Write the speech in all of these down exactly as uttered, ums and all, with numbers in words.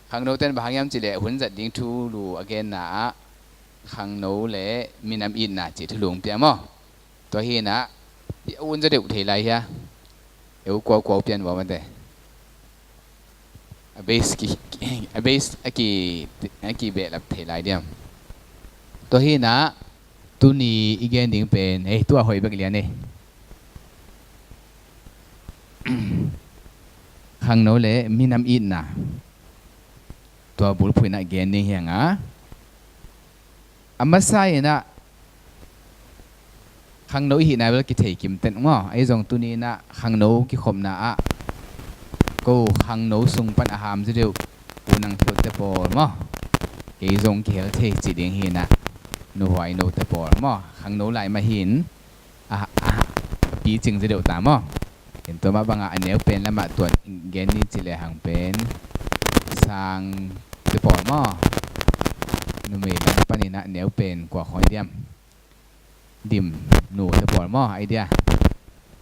Khangno ten bang hang hiam cih leh hun zat ding thulu a genna ah khangno le minam itna cih thulu hong pia maw? Tua hi inah, i a un zaw deuh thei lai hia? Eu kuakuau pian vua mate. A base ki, a base a ki, a kibehlap thei lai diam? Tua hi inah, tuni i gen ding pen, ei, tua hoih bek lian ei. Khangno le minam itna. Tua bulphuh inah gen ding hi hang a. A masa inah khangno i hihna bel kithei kim ten maw? Ahi zong tuni inah khangno kikhopna ah ko khangno sung pan a ham zaw deuh u nang theuhte pawl maw? Kei zong kihel thei cih ding hi inah nuhuai note pawl maw? Khangno lai mah hi in a, a, a picing zaw deuh ta maw? Tua mah bangah a neu pen lamah tuat gen ni cih lehang pen sangte pawl maw? Numei lam panin ah neu pen kua khawng diam? Dim nute pawl maw? Ai dia.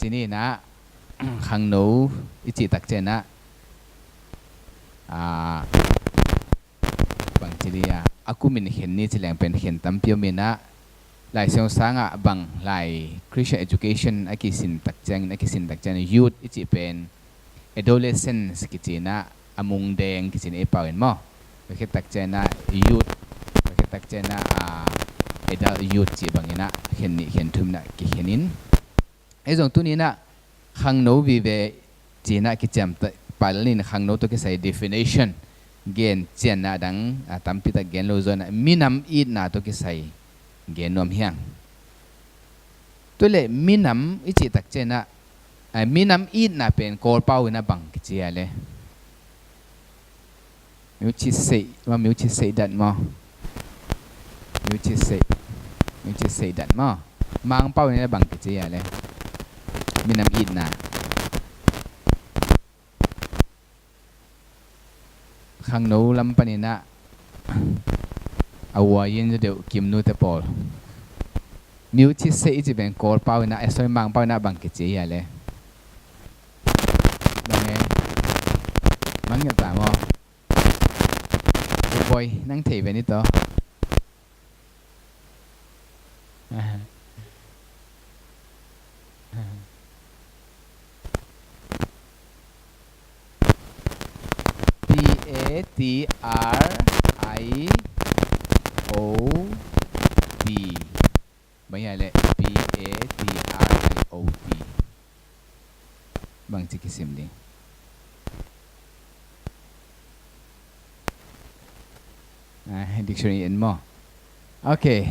Ci ni inah khangno i cih tak ciangin ah, ah, bang ci dia, a kumin khen ni ci leng pen khen tampi om inah, Lai Siangtho sangah bang lai Christian education a kisin tak ciangin, a kisin tak ciangin youth i cih pen adolescence kici inah, a mung deng kici inah ei pau in maw? Tua khit tak ciangin ah youth, tua khit tak ciangin ah, ah, adult youth cih bang inah khen nih khen thum inah kikhen in. Ei zong tuni inah khangno vive ci inah kiciam ta, pal nin khangno tawh kisai definition gen cianna dang, a, tampi tak gen lo zaw inah minam itna tawh kisai gen nuam hi hang. Tua leh minam i cih tak ciangin ah, a, minam itna pen Kawlpau inah bang kici a le? Miucit seih maw, miucit seih dat maw? Miucit seih, miucit seih dat maw? Mangpau inah bang kici a le? Minam itna. Khangno lam panin ah a uayin zaw deuh kimnute pawl. Miucit seih i cih pen Kawlpau inah, eh, sorry, Mangpau inah bang kici a le? Bang e? Mangngilh ta maw? Boy, nang thei ve ni tawh. P A T R I O T. Bang hia leh P A T R I O T? Bangci kisim ding? Ah, dictionary en maw? Ok.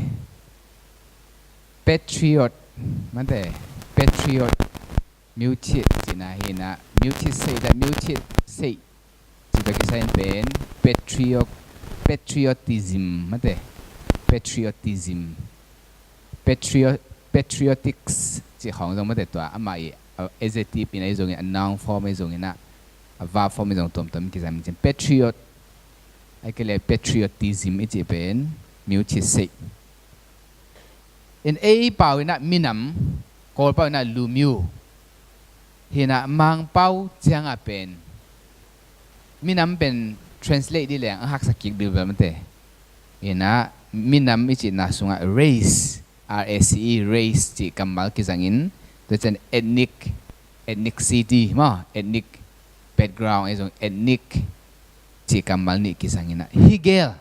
Patriot. Mate, patriot. Miucit cihna hi inah, miucit seih le miucit seih cih tawh kisai in pen patriot, patriotism, mate, patriotism, patrio-, patriotics cih khawng zong, mate, tua amah i, a, adjective in ahi zongin, a noun form ahi zongin ah, a verb form ahi zong tuamtuam kizang cin. Patriot, ahih kei leh patriotism i cih pen miucit seih. In ei pau inah minam, Kawl pau inah lumiu. Hi inah Mangpau ciangah pen minam pen translate dih leng a haksa kik dih bel mate. Inah minam i cihna sungah race, R A C E, race cih kammal kizangin, tua ciang ethnic, ethnicity maw, ethnic background ahi zong ethnic cih kammal nih kizang inah. Hi gel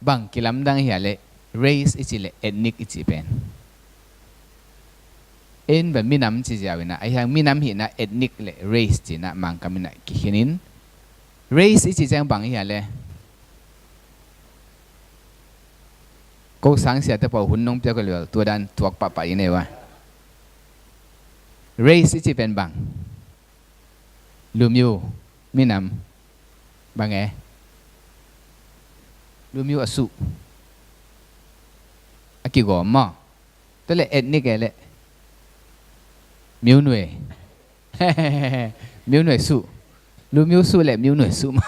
bang kilamdang hia leh race i cih leh ethnic i cih pen. En bel minam ci ziau inah, ahi hang minam hi inah ethnic le race ci inah Mangkam inah kikhin in. Race i cih ciang bang hia leh, ko sang siate pau hun nong piak lel tua dan tuak pahpah in ei ua. Race i cih pen bang? Lumiu, minam. Bang e? Lumiu a suh, a kigawm maw? Tua leh ethnic e leh? Miunuai. Miunuai suh. Lumiu suh le miunuai suh maw?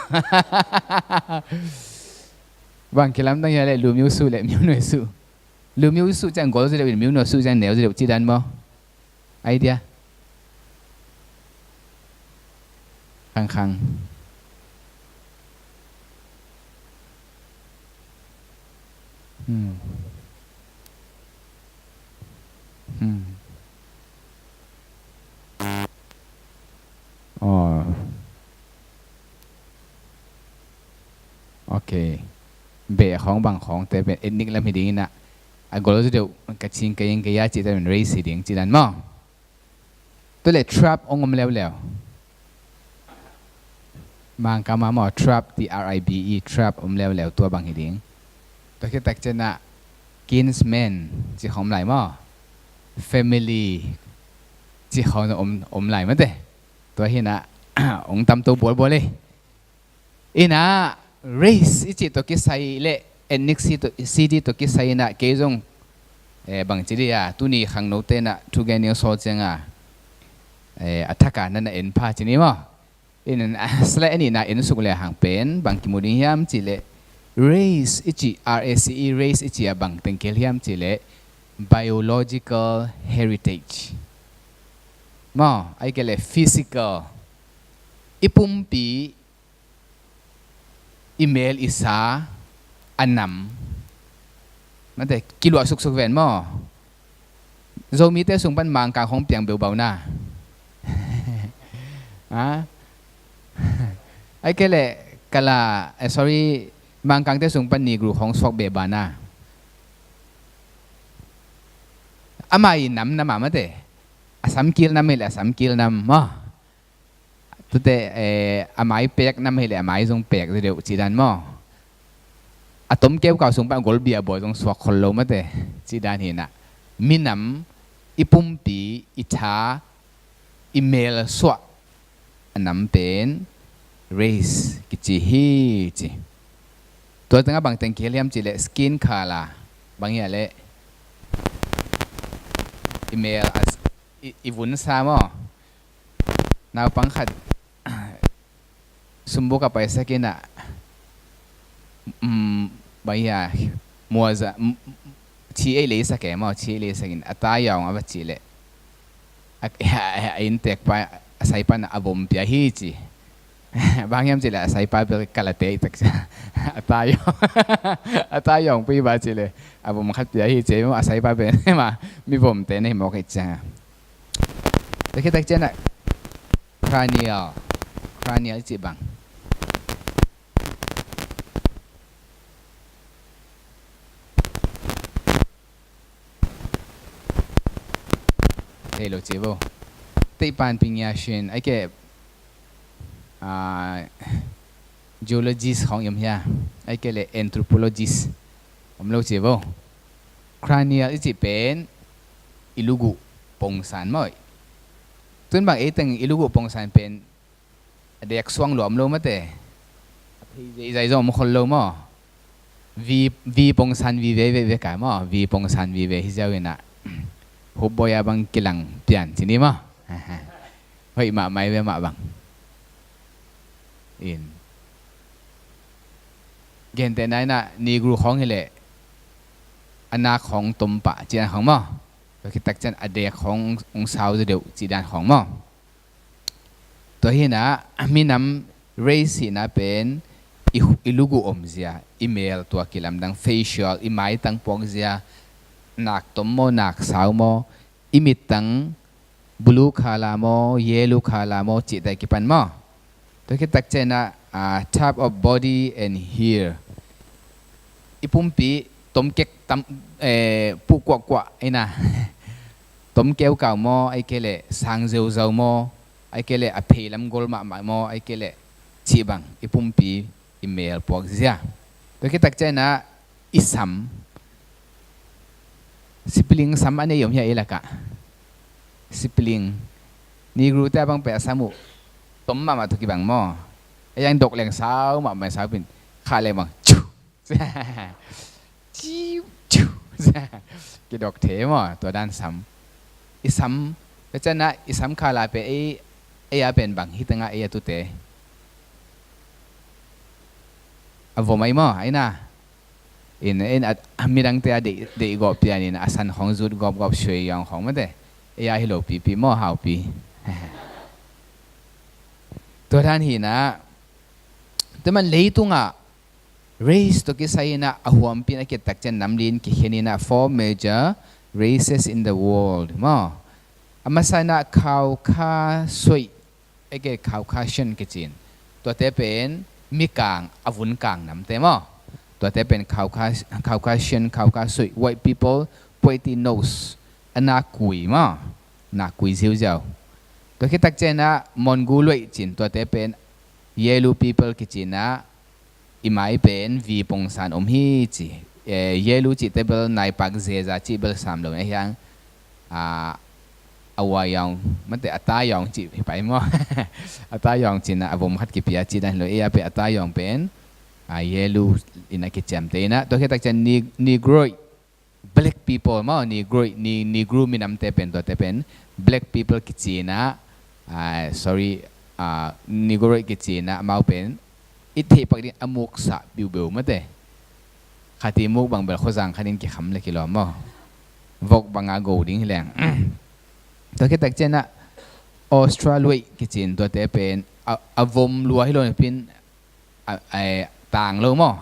Bang kilamdang hia leh lumiu suh le miunuai suh? Lumiu suh ciang gol zaw deuh in miunuai suh ciang neu zaw deuh ci dan maw? Idea. Khangkhang. Hmm. Hmm. Oh. Ok. Beh khawng bang khawng te pen ethnic lam hi ding inah, a gol zaw deuh Kachin, Kayin, Kaya cih te pen race hi ding cih dan maw? Tua leh tribe hong om leuleu. Mangkang mah maw, tribe, T R I B E, tribe om leuleu, tua bang hi ding. Tua khit tak ciangah kinsmen cih khawng om lai maw? Family cih khawng om, om lai mate. Tua hinah hong tamto bualbual ei. Inah race i cih tawh kisai le ethnicity tawh kisai inah kei zong, eh, bangci dih a, tuni khangnote inah thugen ning sawl cianga, eh, a thaka na na en pha ci ni maw? Inah a sila en inah en suk le hang pen bang kimu ding hiam cih leh race i cih, R A C E, race i cih a bang teng kihel hiam cih leh biological heritage maw, ahih kei leh physical, i pumpi, i mel i sa, a nam, mate, kiluah suksuk ven maw? Zomite sung pan Mangkang khawng piang beuh bau na. Ha? Ahih kei leh Kala, eh, sorry, Mangkangte sung pan Negro khawng suak beuh bau na. Amah i nam nam a mate. A sam kil nam hi leh a sam kil nam maw? Tute, eh, a mai pek nam hi leh a mai zong pek zaw deuh cih dan maw? A tom keukau sung pan a golbia bawi zong suak khol lo mate cih dan hinah, minam, i pumpi, i tha, i mel suah a nam pen race kici hi ci. Tua tengah bang teng kihel hiam cih leh skin color, bang hiam leh i mel a s-, i, i vun sa maw? Naupang khat sumbuk a paisak inah, um, bang hiam, muaza, um, thi ei leisak e maw, thi ei leisak in a ta yawng a va cih leh a, a, a innteekpa a saipan a vom pia hi ci. Bang hiam cih leh a saipa bel Kalate i tak cia. A ta yawng, a ta yawng pui ba cih leh a vom khat pia hi ci maw, a saipa bel ma mi vomte na hi mawk hi cia. Tua khit tak ciangah cranial, cranial i cih bang. Thei lo ci vo. Teih pan pingia shin, ahih kei, ah, geologist khawng i om hia, ahih kei leh anthropologist om lo ci vo. Cranial i cih pen i luguh pongsan maw. Tun bang ei teng i luguh pongsan pen a dek suang lua om lo mate. A phei zeizai zong om khol lo maw? Vi, vi pongsan vive veve ka maw? Vi pongsan vive hi ziau inah, hupbawi a bang kilang pian ci ni maw? Hoih mahmah i ve mah bang. In. Gentehna inah Negro khawng hi leh a nak khawng tom pah cih dan khawng maw? Tua khit tak ciang a dek khawng hong sau zaw deuh cih dan khawng maw? Tua hinah minam race hihna pen i, i luguh omzia, i mel tua kilamdang, facial, i maitang puakzia, nak tom maw, nak sau maw, i mittang blue color maw, yellow color maw cihte kipan maw? Tua khit tak ciangah, ah, type of body and hair. I pumpi tomkek tam, eh, puh kuahkuah inah, tom keukau maw, ahih kei leh sang zeuzau maw, ahih kei leh a pheilam gol mahmah maw, ahih kei leh cih bang i pumpi, i mel puakzia. Tua khit tak ciangah i sam. Sibling sam a nei om hia ei lakah? Sibling. Negro te a bang pen a sam uh tom mahmah tawh kibang maw? Ei ang dok leng sau mahmah, sau pin khah leng bang ciu, ciu, ciu. Kidok thei maw tua dan sam? I sam, tua ciangah i sam color pen ei, ei a pen bang hi tengah ei a tute a vom ai maw, ai na. In, in a, a midangte a deih, deih gawp pian in a san khawng zut gawpgawp, suai yawng khawng mate. Ei a hi lo pipi maw, haupi. Tua dan hinah, tua man leitungah Race tawh kisai inah a huampi in a kitak ciang nam li in kikhen inah four major races in the world maw. A masa inah Caucasoid, eke Caucasian kici in. Tuate pen mikang, a vun kang namte maw. Tuate pen Caucas-, Caucasian, Caucasoid, white people, pointy nose, a nakkui maw. Nakkui ziauziau. Tua kitak ciang inah Mongoloid ci in, tuate pen yellow people kici inah, i mai pen vi pongsan om hi ci. Eh, yellow cihte bel naipak zeza cih bel sam lo na hiang. Ah, a wayawng, mate, a tayawng cih hi pai maw. A tayawng ci inah a vom khat kipia cih dan hi lo. Ei a pen a tayawng pen, ah, yellow inah kiciamte inah. Tua kitak ciang ni-, Negroid, black people maw, Negroid, ni-, Negro minamte pen, tuate pen black people kici inah, ah, sorry, ah, Negroid kici inah, amau pen i theih pak ding a muksa biubeu mate. Khat i muk bang bel khuazang khat in kikham le kilawm maw. Vok banga go ding hi leng. Tua kitak ciang inah Australoid kici in, tuate pen a, a vom lua hi lo napi in, a, a, tang lo maw.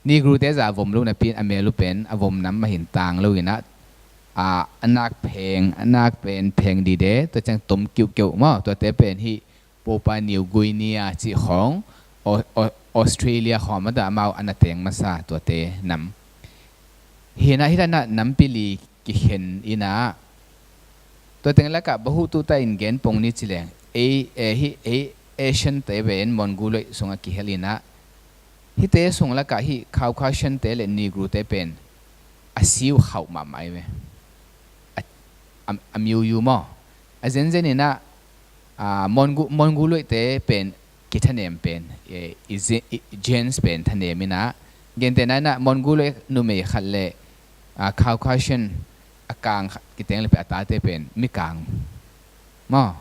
Negrote zah a vom lo napi in a mel uh pen a vom nam mah hi in tang lo inah, a, a nak pheng, a nak pen pheng dide, tua ciang tom kiuhkeuh maw. Tuate pen hih Papua New Guinea cih khawng, Au-, Au-, Australia khawng mah dah amau a na teng masa tuate nam. Hi inah hih dan inah nampi li kikhen inah, tua teng lakah bahutu ta in gen pong ni ci leng, ei, eh, hih ei Asian te pen Mongoloid sungah kihel inah, hihte sung lakah hih Caucasian te le Negro te pen a siu khauh mahmah hi ve. A, a, a miuyu maw. A zenzen inah, ah, Mongo-, Mongoloid te pen kithanem pen, eh, i ze-, i, genes pen thanem inah, gentehna inah Mongoloid numei khat le, ah, Caucasian a kang khat kiteng le pen a tate pen mikang maw.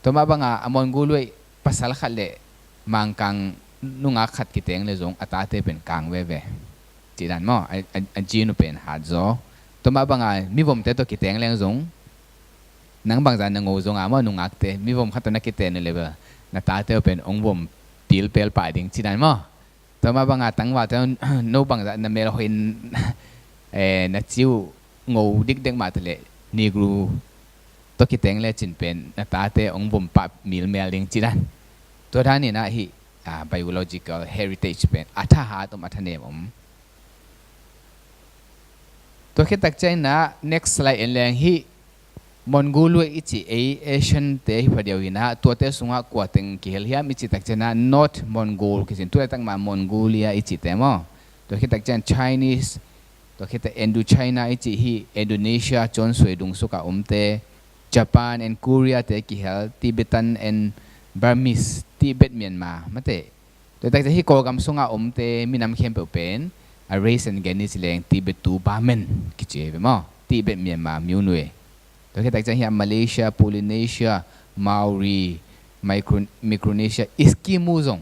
Tua mah banga a Mongoloid pasal khat le Mangkang nungak khat kiteng le zong a tate pen kang veve. Cih dan maw, a, a, a gene uh pen hat zaw. Tua mah banga mivomte tawh kiteng leng zong, nang bangzah na ngo zong a maw, nungakte, mivom khat tawh na kiten uh le bel na tate uh pen ong vom pilpel pah ding cih dan maw. Tua mah banga tangvalte, no bangzah na melhoih in, eh, na ci uh ngo dikdek mah ta le, Negro tawh kiteng le cin pen na tate ong vom pah milmel ding cih dan. Tua dan inah hih, ah, biological heritage pen a thahat om, a thanem om. Tua khit tak ciang inah next slide en leng, hih Mongoloid i cih ei Asian te hi phadiau inah, tuate sungah kua teng kihel hiam i cih tak ciang inah North Mongol kici in, tu laitak mah Mongolia i cihte maw. Tua khit tak ciang Chinese, tua khit tak Indochina i cih hih Indonesia, Chonsuai dungsuk a omte, Japan and Korea te kihel, Tibetan and Burmese, Tibet, Myanmar, mate. Tua tak ciang hih Kawlgam sungah omte minam khempeuh pen a race en gen ni ci leng Tibeto-Burman kici hi ve maw. Tibet, Myanmar, မျိုးနွယ်. Tua khit tak ciang hih Malaysia, Polynesia, Maori, Micro-, Micronesia, Eskimo zong.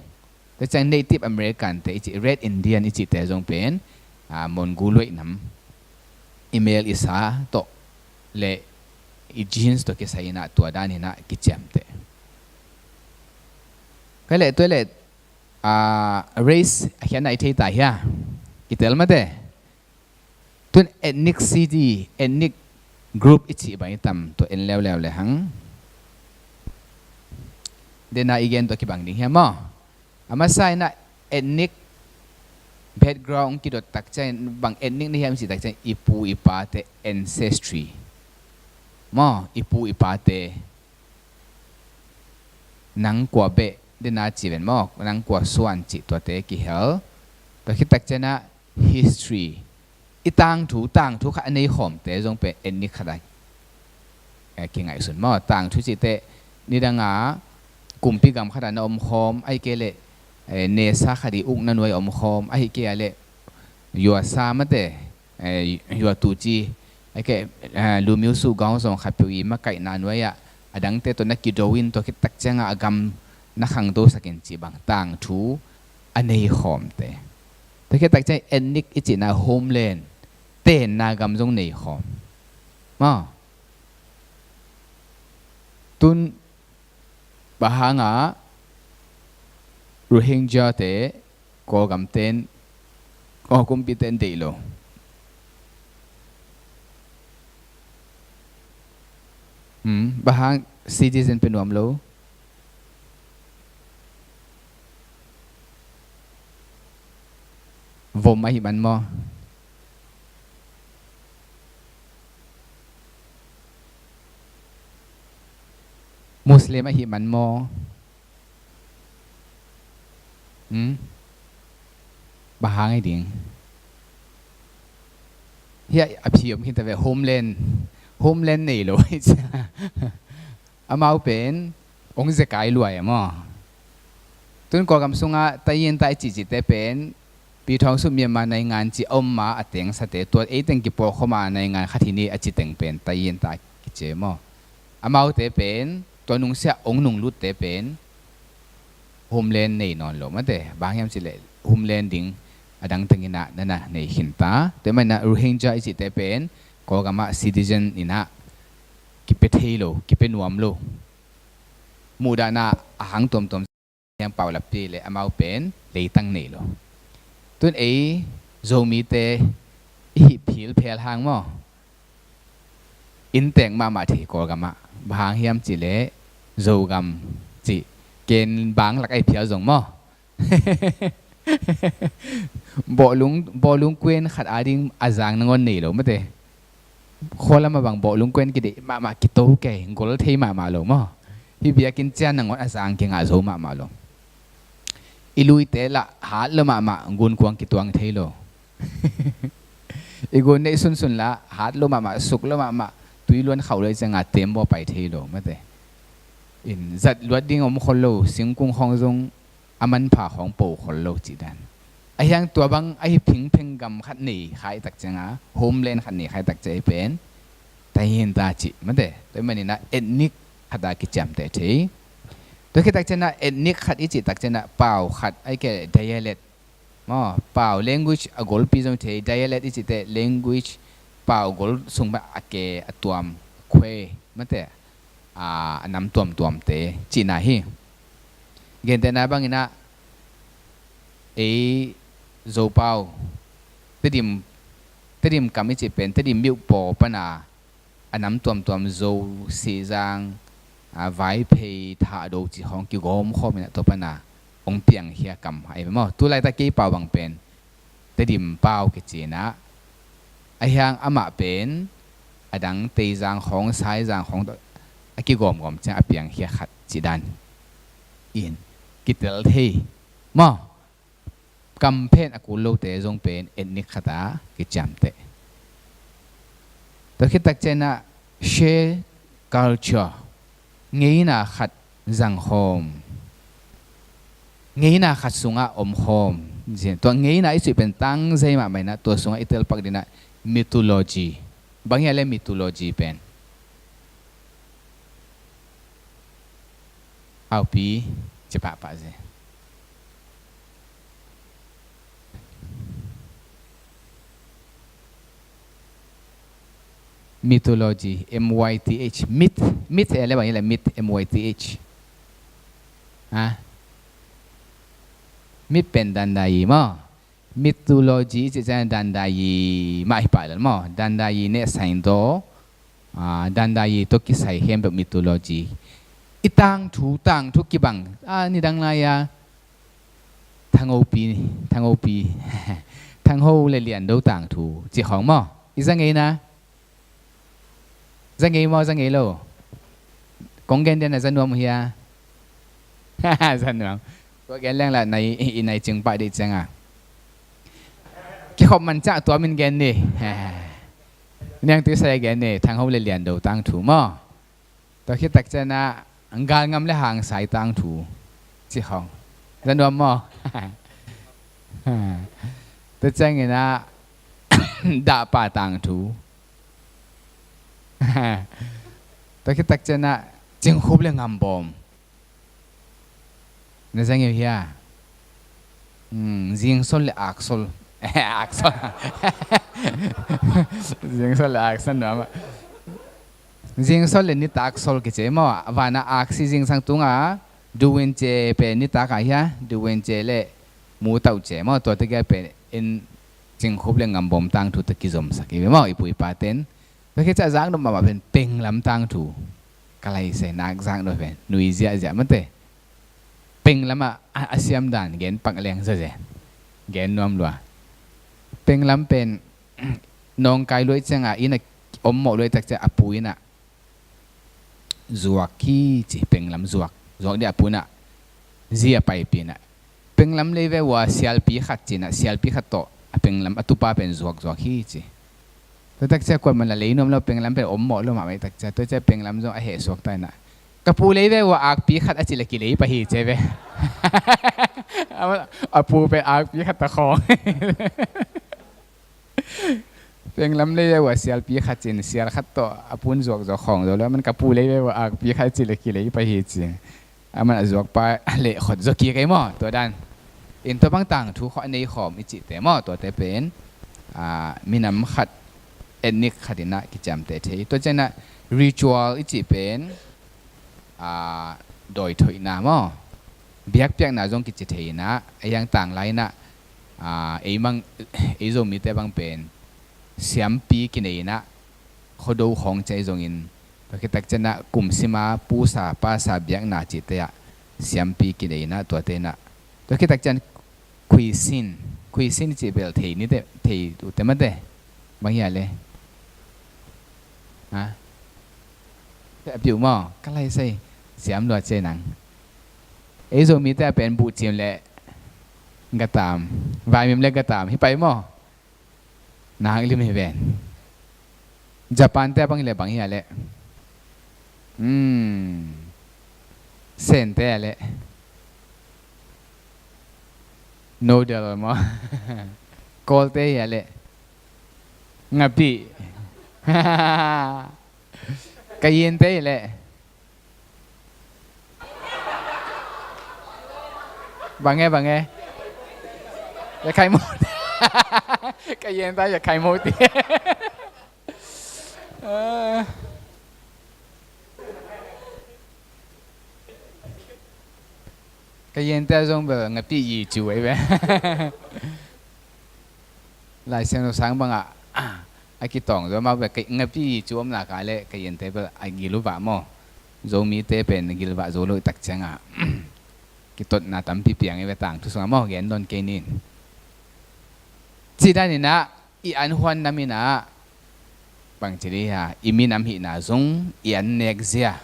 Tua ciang Native American te i cih, Red Indian i cihte zong pen, ah, Mongoloid nam i mel i sa tawh le i genes tawh kisai inah tua dan inah kiciamteh. Ka leh tua leh, ah, race a khiatna i thei ta hia? Kitel mate. Tun ethnicity, ethnic group i cih bang i tam, tua en leuleu le hang. Dena i gen tua kibang ding hia maw? A masa inah ethnic background kidot tak ciang, bang ethnic na hiam i cih tak ciang, i pu i pate ancestry maw, i pu i pate nang kua beh, dena ci ven maw, nang kua suan cih tuate kihel. Tua khit tak ciang inah history, i tangthu, tangthu khat a nei khawmte zong pen ethnic khat a, eh, kingaihsun maw. Tangthu cih teh nidanga kumpi gam khat a na om khawm, ahih kei leh, eh, nesa khat i ukna nuai a om khawm, ahih kei a leh yuasa mate, eh, yuatu ci, ahih kei, eh, lumyu su gaung zong khatpeuh i makaihna nuai ah a dangte tawh na kido in, tua khit tak ciangah a gam na khangto sakin cih bang tangthu a nei khawmte. Tua khit tak ciang ethnic i cihna homeland, tenna gam zong nei khawm maw. Tun bang hangah Rohingya te Kawlgam ten, Kawl kumpite in deih lo. Hmm, bang hang citizen pia nuam lo? Vom ahih man maw? Muslim ahih man maw? Hmm? Bang hang hi ding? Hiah a phi om khin ta ve, homeland. Homeland nei lo. Amau pen ong zekai luai a maw? Tun Kawlgam sungah Tayinta i cihcihte pen Pi Thawng Suk Myanmar naingan cih a om ma a tengsate, tua ei teng kipawlkhawm a naingan khat hi ni a ci teng pen Tayinta kici maw? Amaute pen tua nungsiah ong nunglutte pen homeland nei nawn lo mate. Bang hiam cih leh homeland ding a dang teng in ah na na nei khin ta. Tua ahih manin ah Rohingya i cihte pen Kawlgam ah citizen in ah kipia thei lo, kipia nuam lo. Muhdahna a hang tuamtuam hiam, paulappi leh amau pen leitang nei lo. Tun ei Zomite i hih philphel hang maw? Inntek mahmah thei Kawlgam ah. Bang hang hiam cih leh Zogam cih ken bang lak ahi phial zong maw? Bawhlung, bawhlung kuen khat ading a zang nangawn nei lo mate. Khua lamah bang bawhlung kuen kideih mahmah, kito kei, gol thei mahmah lo maw? Hih biakinn ciang nangawn a zang kingah zo mahmah lo. I luite lah hat lo mahmah, gunkuang kituang thei lo. I gun neih sunsun lah hat lo mahmah, suk lo mahmah, tui luan khauh lo i ciangah tembaw pai thei lo mate. In zat luat ding om khol lo, singkung khawng zong a manpha khawng po khol lo cih dan. Ahi hang tua bang ahi phingpheng gam khat nei kha i tak ciangah, homeland khat nei kha i tak ciangah, i pen Tayinta cih mate. Tua ahih manin ah ethnic khat a kiciamteh thei. Tua khit tak ciangah ethnic khat i cih tak ciangah pau khat, ahih kei leh dialect maw, pau language a golpi zong thei, dialect i cih teh language, pau gol sung pan a ke a tuam, khue mate, a, a nam tuamtuamte cihna hi. Gentehna bangin ah ei Zopau, Tedim, Tedim kam i cih pen Tedim myo paw pan a a nam tuamtuam Zo, Sihzang, a, Vaiphei, Thahdo cih khawng kigawmkhawm in ah tua pan a hong piangkhia kam ahi maw? Tulaitak kei pau bang pen Tedim pau kici in ah, ahi hang amah pen a dang Teizang khawng, Saizang khawng tawh a kigawmgawm ciang a piangkhia khat cih dan in kitel thei maw? Kam phen a kul lote zong pen ethnic khat a kiciamteh. Tua khit tak ciangin ah shared culture, ngeina khat zangkhawm, ngeina khat sungah omkhawm. Tua ngeina i cih pen tangzai mahmah in ah, tua sungah i telpak ding in ah mythology. Bang hia leh mythology pen? Aupi, ci pahpah zen. Mythology, M Y T H, myth, myth eh leh bang eh leh myth, M Y T H. Ha? Myth pen dandayi maw? Mythology i cih ciang dandayi mah hi pah lel maw? Dandayi neh sain daw, a, dandayi tawh kisai khempeuh mythology. I tangthu, tangthu kibang, a, nidang lai-a Thanghopi, Thanghopi, Thangho le Liando tangthu cih khawng maw? I za ngei na? Za ngei maw, za ngei lo? Kong gen den a za nuam uh hia? Za nuam. Tua gen leng lah nai, i nai cing pah dih ciang a. Kikhop man ciang tuam in gen ni. Niangtui sai a gen ni, Thangho le Liando tangthu maw? Tua khit tak ciang a, galngam le hangsai tangthu cih khawng. Za nuam maw? Tua ciangin a, dahpa tangthu. Tua khit tak ciang a, cingkhup le ngambawm. Na za ngei uh hia? Hmm, zingsol le aksol. Aksol. Zingsol le aksol nuam a. Zingsol le nitak sol kici maw. Van a aksi zingsang tung a, duwence pen nitak a hia? Duwence le mu tauh cia maw, tua tegel pen in Cingkhup le Ngambom tangthu tawh kizomsak i ve maw, i pu i pa ten. Tua khit ciang a zaknop mahmah pen Penglam tangthu. Ka lai sai nak zaknop pen nui ziahziah mate. Penglam ah a, a siam dan gen pak leng zazen. Gen nuam lua. Penglam pen nawngkai luai ciangah inn a om mawh luai tak ciang a pu inn ah zuak hi ci, Penglam zuak. Zuak dih a pu inn ah zi a paipih in ah. Penglam lei ve ua sialpi khat ci in ah, sialpi khat tawh a Penglam a tupa pen zuakzuak hi ci. Tua tak ciang kuaman la lei nuam lo, Penglam pen om mawh lo mahmah i tak ciang. Tua ciang Penglam zong a heh suak ta in ah, ka pu lei ve ua akpi khat a ci le kilei pah hi ci ve. A pu pen akpi khat ta khawng. Penglam lei ve ua sialpi khat ci in, sial khat tawh a pu in zuakzuak khawng zo lo, aman ka pu lei ve ua akpi khat a ci le kilei pah hi ci. Aman a zuakpa a leh khot zaw kik ei maw, tua dan. In tua bang tangthu khawng a nei khawm i cihte maw, tuate pen, ah, minam khat, ethnic khat in ah kiciamteh thei. Tua ciang ah ritual i cih pen, ah, dawithoihna maw, biakpiakna zong kici thei in ah, a hiang tanglai in ah, ah, ei mang, ei Zomite bang pen siampi kinei in ah, khuado khawng ciang zongin, tua khit tak ciang ah kum sima pusa pasa biakna cihte ah siampi kinei in ah, tuate in ah, tua khit tak ciang khuisin, khuisin cih bel thei ni te, thei uh te mate. Bang hia le? Ha? Te a piu maw? Ka lai sai siam lua cia nang. Ei Zomite a pen buhcim le gatam, vaimim le gatam hi pai maw? Nak lim hi ven. Japan te a bang hi le bang hi a le? Hmm. Sente a le? Noodle maw? Kawlte hi a le? Ngapih. Kayente hi le? Bang e, bang e? Yakhaimo. Kayente Yakhaimo ti. Ah. Kayente zong bel ngapih yi cu ei ve. Lai Siangtho sang bangah a kitawng zo mah ve, ngapih yi cu om nak a le Kayente bel a gil uh vah maw? Zomite pen gil vah zo lo i tak ciangah kitotna tampi piang ei ve, tangthu sungah maw, gen nawn kei nin. Ci dan in ah, i an huan nam in ah, bangci dih ha, i minam hihna zong i an nek zia.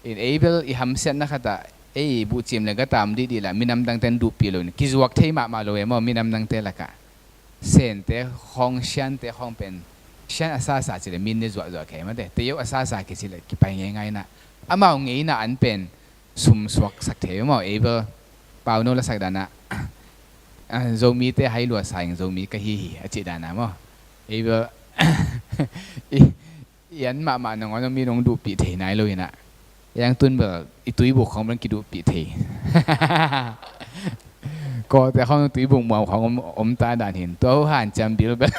In ei bel i hamsiatna khat ah, ei buhcim le gatam dihdih lah minam dangte in duhpih lo in kizuak thei mahmah lo e maw, minam dangte lakah. Sente khawng, Siante khawng pen, Sian a sasa ci le min ni zuahzuah kei mate, Teo a sasa kici le kipai ngeingai in ah, amau ngeina an pen sum suaksak thei maw, ei bel. Pauno lasak dan ah, ah, Zomite hai lua sa ing, Zomi ka hi hi a cih dan ah maw, ei bel. I, i an mahmah nangawn mi nong duhpih thei nai lo in ah. Yang tun bel i tuibuk khawng bel kiduhpih thei. Kawlte khawng tuibuk muam khawng om, om ta dan hin, tua uh hanciam bil bel.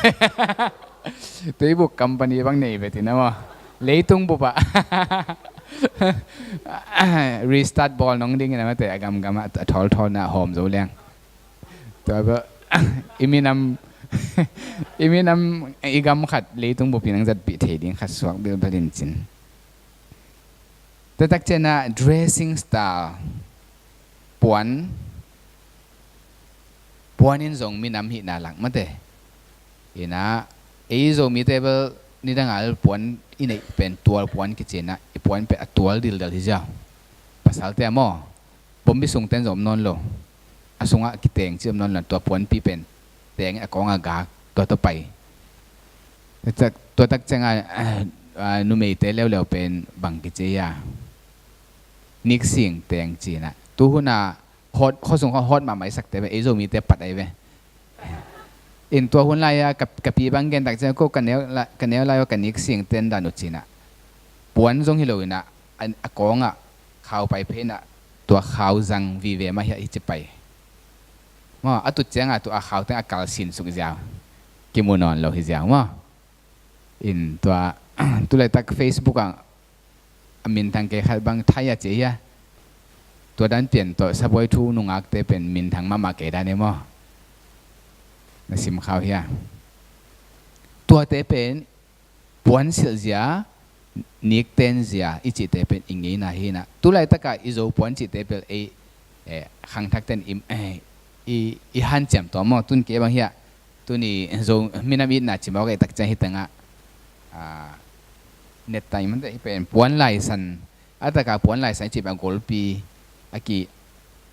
Tuibuk company bang nei ve ti na maw? Leitung bup ah. Restart bawl nong ding in a mate, a gamgam ah a thawlthawl na hawm zo leng. Tua bel i minam, i minam, i gam khat leitung bup in ang zatpih thei ding khat suak bilbel in cin. Tua tak ciang ah dressing style, puan, puan in zong minam hihna lak mate. In ah, ei Zomite bel nidang a puan i neih pen tual puan kici in ah, i puan pen a tual dildal hi ziau. Pasalte a maw, bombi sungten zong om nawn lo. A sungah kiteng ci om nawn lo, tua puanpi pen teng a kawng a gak, tua tawh pai. Tua tak, tua tak ciang ah, ah, numeite leuleu pen bang kici a, niksing teng ci in ah. Tu hun ah hawt, khuasung khuasung hawt mahmah i sakte bel ei Zomite pat ahi ve. In tua hun lai ah ka, ka pi bang gen tak ciang, ko ka neu la, ka neu lai ah ka niksing ten dan uh ci in ah, puan zong hi lo in ah, a, a kawng ah khau pai phei in ah, tua khau zang vive mah hi a, hi ci pai. Maw, a tut ciang ah tua a khau teng a kal sin suk ziau. Kimu nawn lo hi ziau maw. In tua, tu laitak Facebook ah a minthang kei khat bang Thai a ci hi a. Tua dan pian tawh sabuai thu nungakte pen minthang mahmah kei dan e maw? Na sim khau hia? Tuate pen puan silh zia, nikten zia i cihte pen i ngeina hi inah. Tulaitakah i Zo puan cihte bel ei, eh, khangthakten i, eh, i, i hanciam tawh maw? Tun kei bang hiah, tuni Zo minam itna ci mawk ei tak ciang hi tengah, ah, netta i mante hi pen puan laisan, a taka puan laisan i cih bang golpi a ki,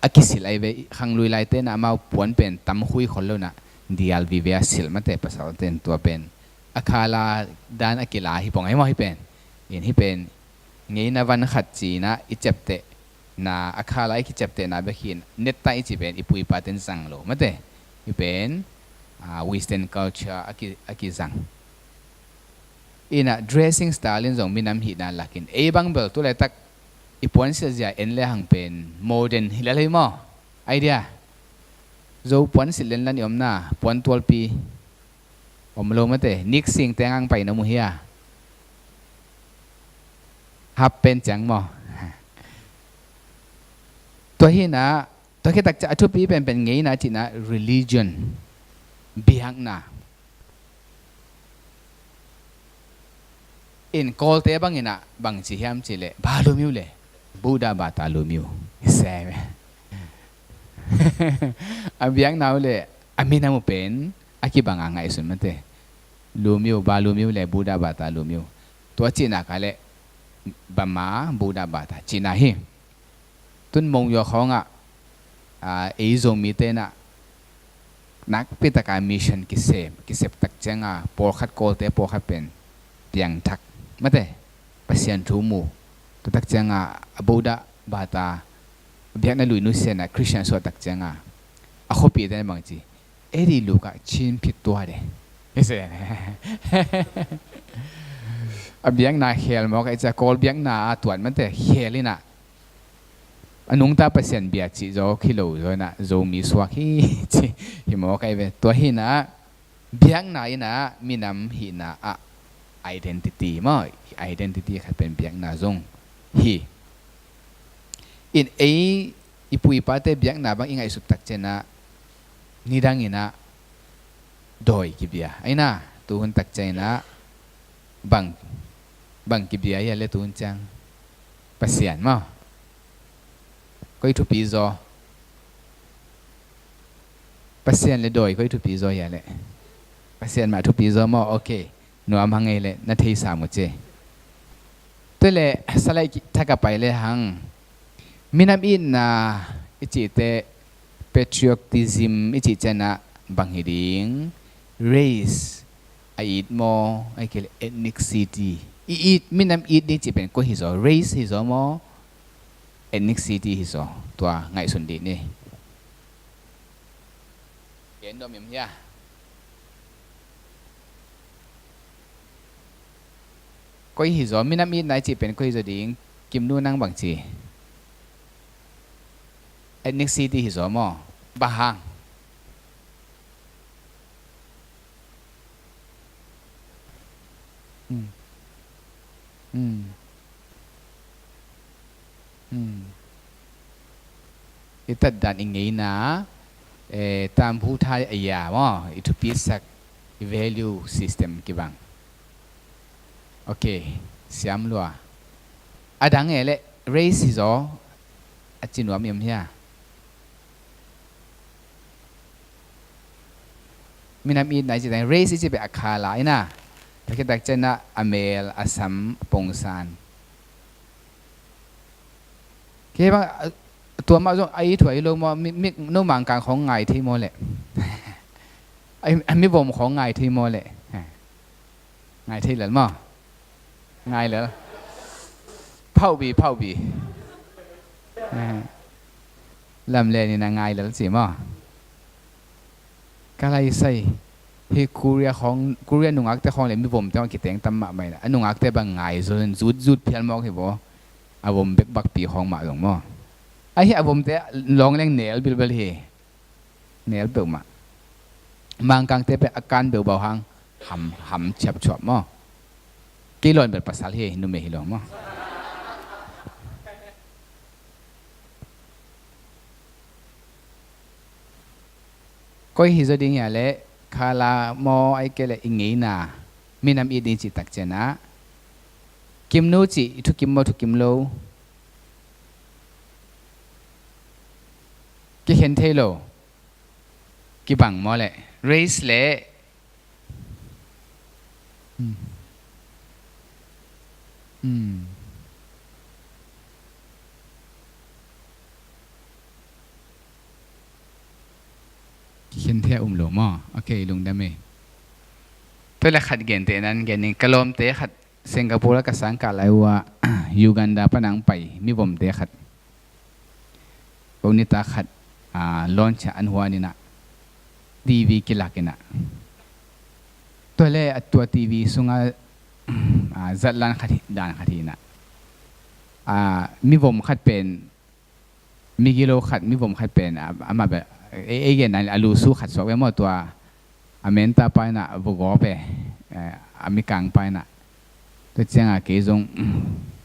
a kisilh ai ve. Khanglui laite na amau puan pen tam khui khol lo na, dial vive a silh mate, pasalte in tua pen a khala dan a kila hi pong ai maw hi pen. In hi pen ngeina van khat cina i ciapteh na, a khala i kiciaptehna bek hi in, netta i cih pen i puipaten zang lo mate. Hi pen, ah, Western culture a ki, a kizang. Inah dressing style in zong minam hihna lakin ei bang bel tulaitak i puan silh zia en le hang pen modern hi lel hi maw? Idea. Zo puan silh lenlan i omna, puan tualpi om lo mate, niksing tengang pai na mu hia? Hap pen ciang maw? Tua hinah, tua khitak ciah a thupi penpen ngeina cihna religion, biakna. In Kawlte banginah bang ci hiam cih leh, ba lumiu le, Buddha bata lumiu. Sem. A biakna uh le a minam uh pen a kibanga ngaihsun mate. Lumiu, ba lumiu le, Buddha bata lumiu. Tua cihna ka le, Bama Buddha bata cihna hi. Tun Monywa khawngah, aa, ei Zomite inah nakpi taka mission kisem, kisep tak cianga pawlkhat Kawlte pawlkhat pen piangthak mate, Pasian thu mu. Tua tak cianga a Buddha bata biakna lui nusiana Christian suah tak cianga a khuapite na bang ci, Edi luka chin phit tua de. A biakna khel mawk a i cia Kawl biakna a tuat mate khel inah a nungta Pasian bia cih zaw khi lo zaw inah Zomi suak hi ci hi mawk a i ve. Tua hinah biakna inah minam hihna ah identity maw, identity khat pen biakna zong hi. In ei i puipate biakna bang i ngaihsut tak cianah nidang inah dawi kibia. Aina tuhun tak cianah bang, bang kibia hia le tuhun ciang Pasian maw? Koi thupi zaw? Pasian le dawi koi thupi zaw hia le? Pasian mah thupi zaw maw? Ok. Nuam hang ei le na theisa mu ci. Tua le salai thak a pai le hang minam itna i cihte, patriotism i cih cianah bang hi ding? Race a it maw, ai kei le ethnicity i it, minam it ding cih pen koi hi zaw? Race hi zaw maw, ethnicity hi zaw? Tua ngaihsun dih ni. Gen nuam im hia? Koi hi zaw? Minam itna i cih pen koi hi zaw ding? Kimnu nang bang ci? Ethnicity hi zaw maw? Bang hang? Hmm. Hmm. Hmm. I tatdan i ngeina, eh, tambu thai a ya maw, i thupisak i value system kibang. Ok, siam lua. A dang e le race hi zaw a ci nuam im hia? Minam itna i cih teng race i cih pen a khala ina, a kitak cianah a mel, a sam, a pongsan. Kei bang, a, tua mah zong a i thuai lo maw? Mi, mi, no Mangkang khawng ngai thei maw le? A, a mi vom khawng ngai thei maw le? Ngai thei lel maw? Ngai lel. Phauhbi, phauhbi. Lamlen ina ngai lel ci maw? Ka lai sai. Hi Korea khawng, Korea nungakte khawng le mi vomte khawng kiteng tam mahmah ina, a nungakte bang ngai zul in zut zut phial mawk hi vaw. A vom bek bakpi khawng mah zong maw? A hi a vomte lawng leng nel bilbel hi. Nel peuhmah. Mangkangte pen a kan beuh bau hang ham, ham chiapchuap maw? Kei lawn bel pasal hi, numei hi lo maw? Koi hi zaw ding hia leh, khala maw, ahih kei leh i ngeina, minam it ding cih tak ciangin ah, kimnu cih i thukim maw, thukim lo, kikhen thei lo, kibang maw leh, race leh, Hmm. Hmm. Kikhen thei a um lo maw? Ok, lungdam e. Tua leh khat gentehna gen ning, ka lawmte khat Singapore ah ka sang kah lai uh ah, Uganda pan a hong pai mivomte khat. Ko nitak khat, ah, launch ah an huan in ah, T V kilak in ah. Tua leh a tua T V sungah, ah, zatlan khat hi, dan khat hi in ah. Ah, mivom khat pen, migilo khat, mivom khat pen, ah, amah bel, ei, ei gen dan a lusu khat suak ve maw tua, a menta pa in ah, vugawp e, eh, a mikang pa in ah. Tua ciangah kei zong,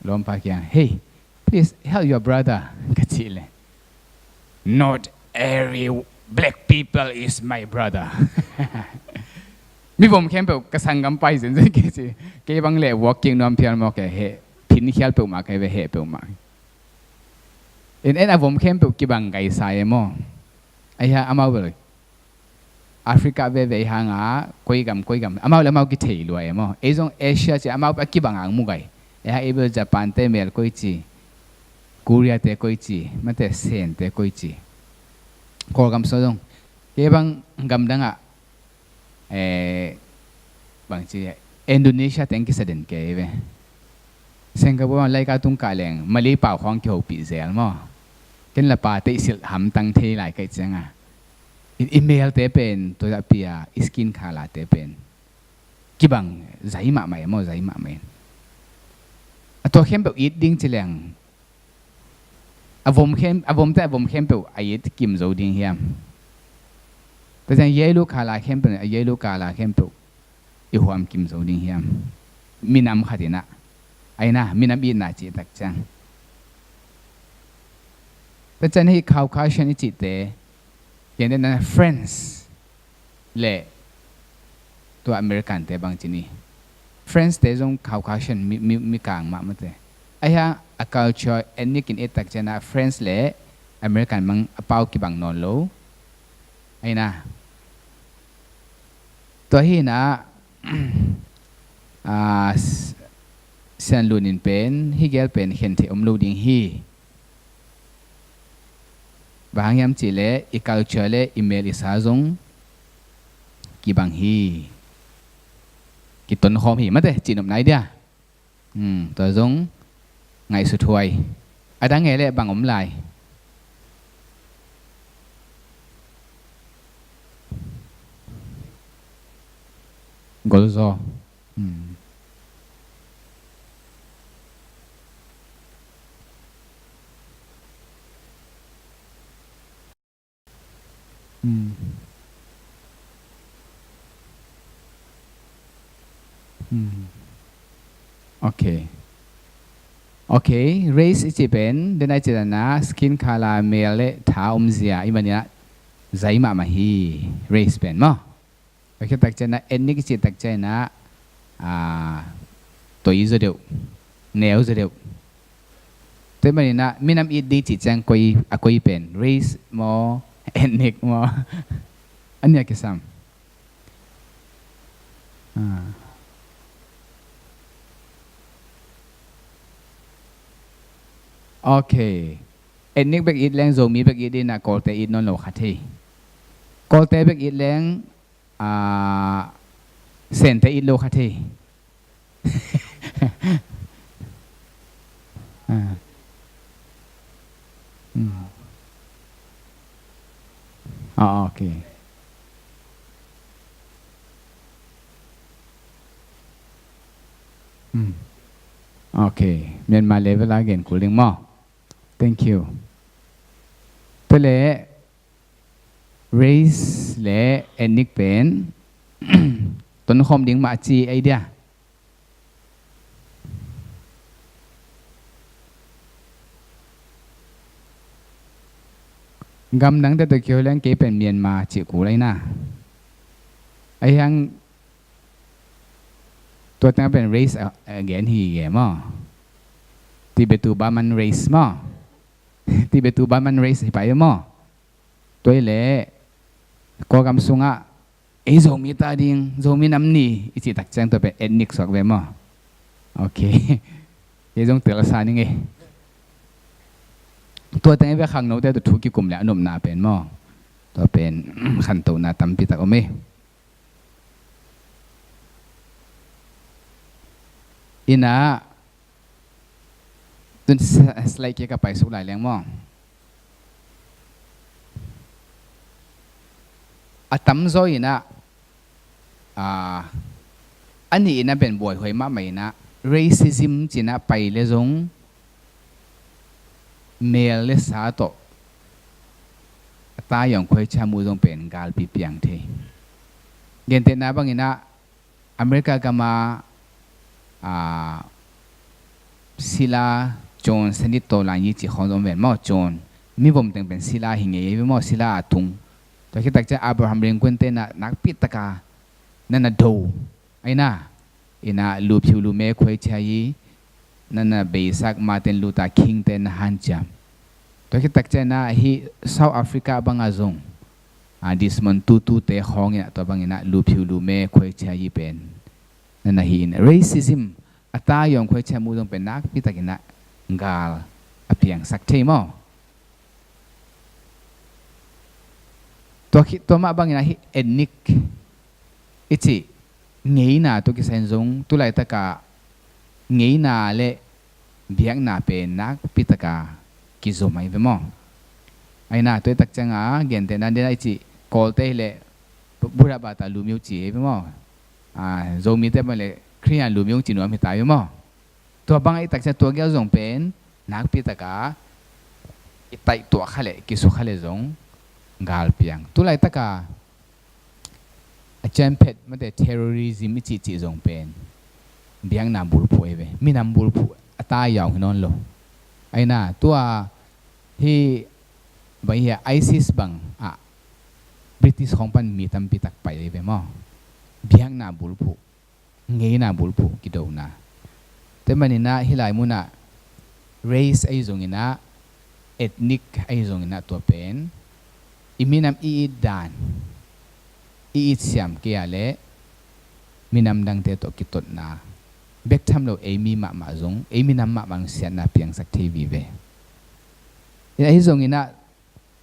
lawmpa kiang, "Hey, please help your brother," ka cih leh, "Not every black people is my brother." Mivom khempeuh ka sanggampa hi zenzen kei ci. Kei bang leh walking nuam phial maw, kei heh, phinkhial peuhmah kei ve, heh peuhmah. En en a vom khempeuh kibang gai sa e maw. Ahi hang amau bel Africa veve ahi hang a, koi gam, koi gam, amau le amau kithei lua e maw. Ei zong Asia ci, amau a kibang hang mu gai. Ahi hang ei bel Japan te mel koi ci, Korea te koi ci, mate Sen te koi ci. Kawlgam sung zong, kei bang gamdang ah, eh, bangci, Indonesia teng kisa den kei ve. Singapore ah laika tung kah leng Malay pau khawng kihopih zel maw. Ken la pa te i silh hamtang thei lai ka hih ciangin, i, i melte pen, tua zahpi a i skin color te pen kibang zai mahmah e maw, zai mahmah e. A tua khempeuh it ding ci leng, a vom khem, a vomte a vom khempeuh a it kim zo ding hiam? Tua ciang yellow color khempeuh, a yellow color khempeuh i huam kim zo ding hiam? Minam khat in ah, ahi na, minam itna cih tak ciang. Tua ciang hih Caucasian i cihte, gentehna French le tua American te bang ci ni. French te zong Caucasian mi, mi, mikang mah mate. Ahi hang a culture, ethnic in et tak ciangin French le American bang a pau kibang nawn lo. Ahi na. Tua hi na, ah, s-, Sian Lun in pen, hih gel pen khen theih om lo ding hi. Bang hang hiam cih leh, i culture le i mel i sa zong kibang hi. Kitonkhawm hi mate, cihnopna hi dia. Hmm, tua zong ngaihsut huai. A dang e leh bang om lai? Golzaw. Hmm. Hmm. Hmm. Ok. Ok, race i cih pen, den a i cih dan a skin color, mel le tha omzia, i manin ah zai mahmah hi, race pen maw. Ok, tak ciangin ah, ethnic i cih tak ciangin ah, ah, toi zaw deuh, neu zaw deuh. Tua ahih manin ah, minam it ding cih ciang koi, a koi pen, race maw, ethnic maw? A nih a kisam. Ah. Ok. Ethnic bek it leng, Zomi bek it in ah, Kawlte it nawn lo kha thei. Kawlte bek it leng, ah, Sente it lo kha thei. Ah. Hmm. Ah, ok. Hmm. Ok. Myanmar level a gen kul ding maw? Thank you. Tua leh, race le ethnic pen tonkhawm ding mah ci ei dia. Gam dangte tawh kihel leng kei pen Myanmar cih kul ahi na. Ahi hang tua teng pen race a, a gen hi ge maw. Tibetu Burman race maw. Tibetu Burman race hi pai maw. Tua hi leh Kawlgam sungah ei Zomi ta ding, Zomi nam ni i cih tak ciang tua pen ethnic suak ve maw. Ok. Kei zong telsa ning ei. Tua teng i bia khangnote tawh thu kikum leh a nopna pen maw. Tua pen khantohna tampi tak om ei. Inah tun slide kia ka paisuk lai leng maw. A tamzaw inah a, a nih inah pen buaihuai mahmah inah racism cinah pai le zong mel le sa tawh a ta yawng khuaicia mu zong pen galpi piang thei. Gentehna bang inah America gama a, sila John Senit tawh lai ni cih khawng zong ven maw John. Mi vom teng pen sila hi ngei ve maw sila a tung. Tua khit tak ciah Abraham Lincoln te na nakpi taka na na do. Aina, ina luphiu lume khuaicia hi, na na beisak Martin Luther King te na hanciam. Tua khit tak ciah na hi South Africa banga zong a, Desmond Tutu te khawng ina tua bang ina luphiu lume khuaicia hi pen. Na na hi in racism a ta yawng khuaicia mu zong pen nakpi tak ina gal a piangsak thei maw. Tua khit tua mah bang ina hi ethnic i cih ngeina tua kisai in zong tu laitaka ngeina le biakna pen nakpi taka kizom ahi ve maw. Aina tua i tak cianga gentehna dena i cih Kawlte hi le Buddha bata lumiu ci ahi ve maw. A, Zomite bang le Khristian lumiu ci nuam hi ta ve maw. Tua bang i tak ciang tua gel zong pen nakpi taka i taih tuah kha le kisuk kha le zong gal piang. Tu laitaka a ciamphet mate terrorism i cihcih zong pen biakna bulphuh ahi ve. Minam bulphuh a ta yaung hi nawn lo. Aina tua hi bang hi a ISIS bang a British khawng pan mi tampi tak pai ahi ve maw. Biakna bulphuh. Ngeina bulphuh kidona. Tua maninah hilai munah race ahi zonginah ethnic ahi zonginah tua pen i minam i it dan i it siam kei a le minam dangte tawh kitotna bek tham lo ei mi mahmah zong ei minam mahmah zong siatna piangsak thei vive. Ina ahi zonginah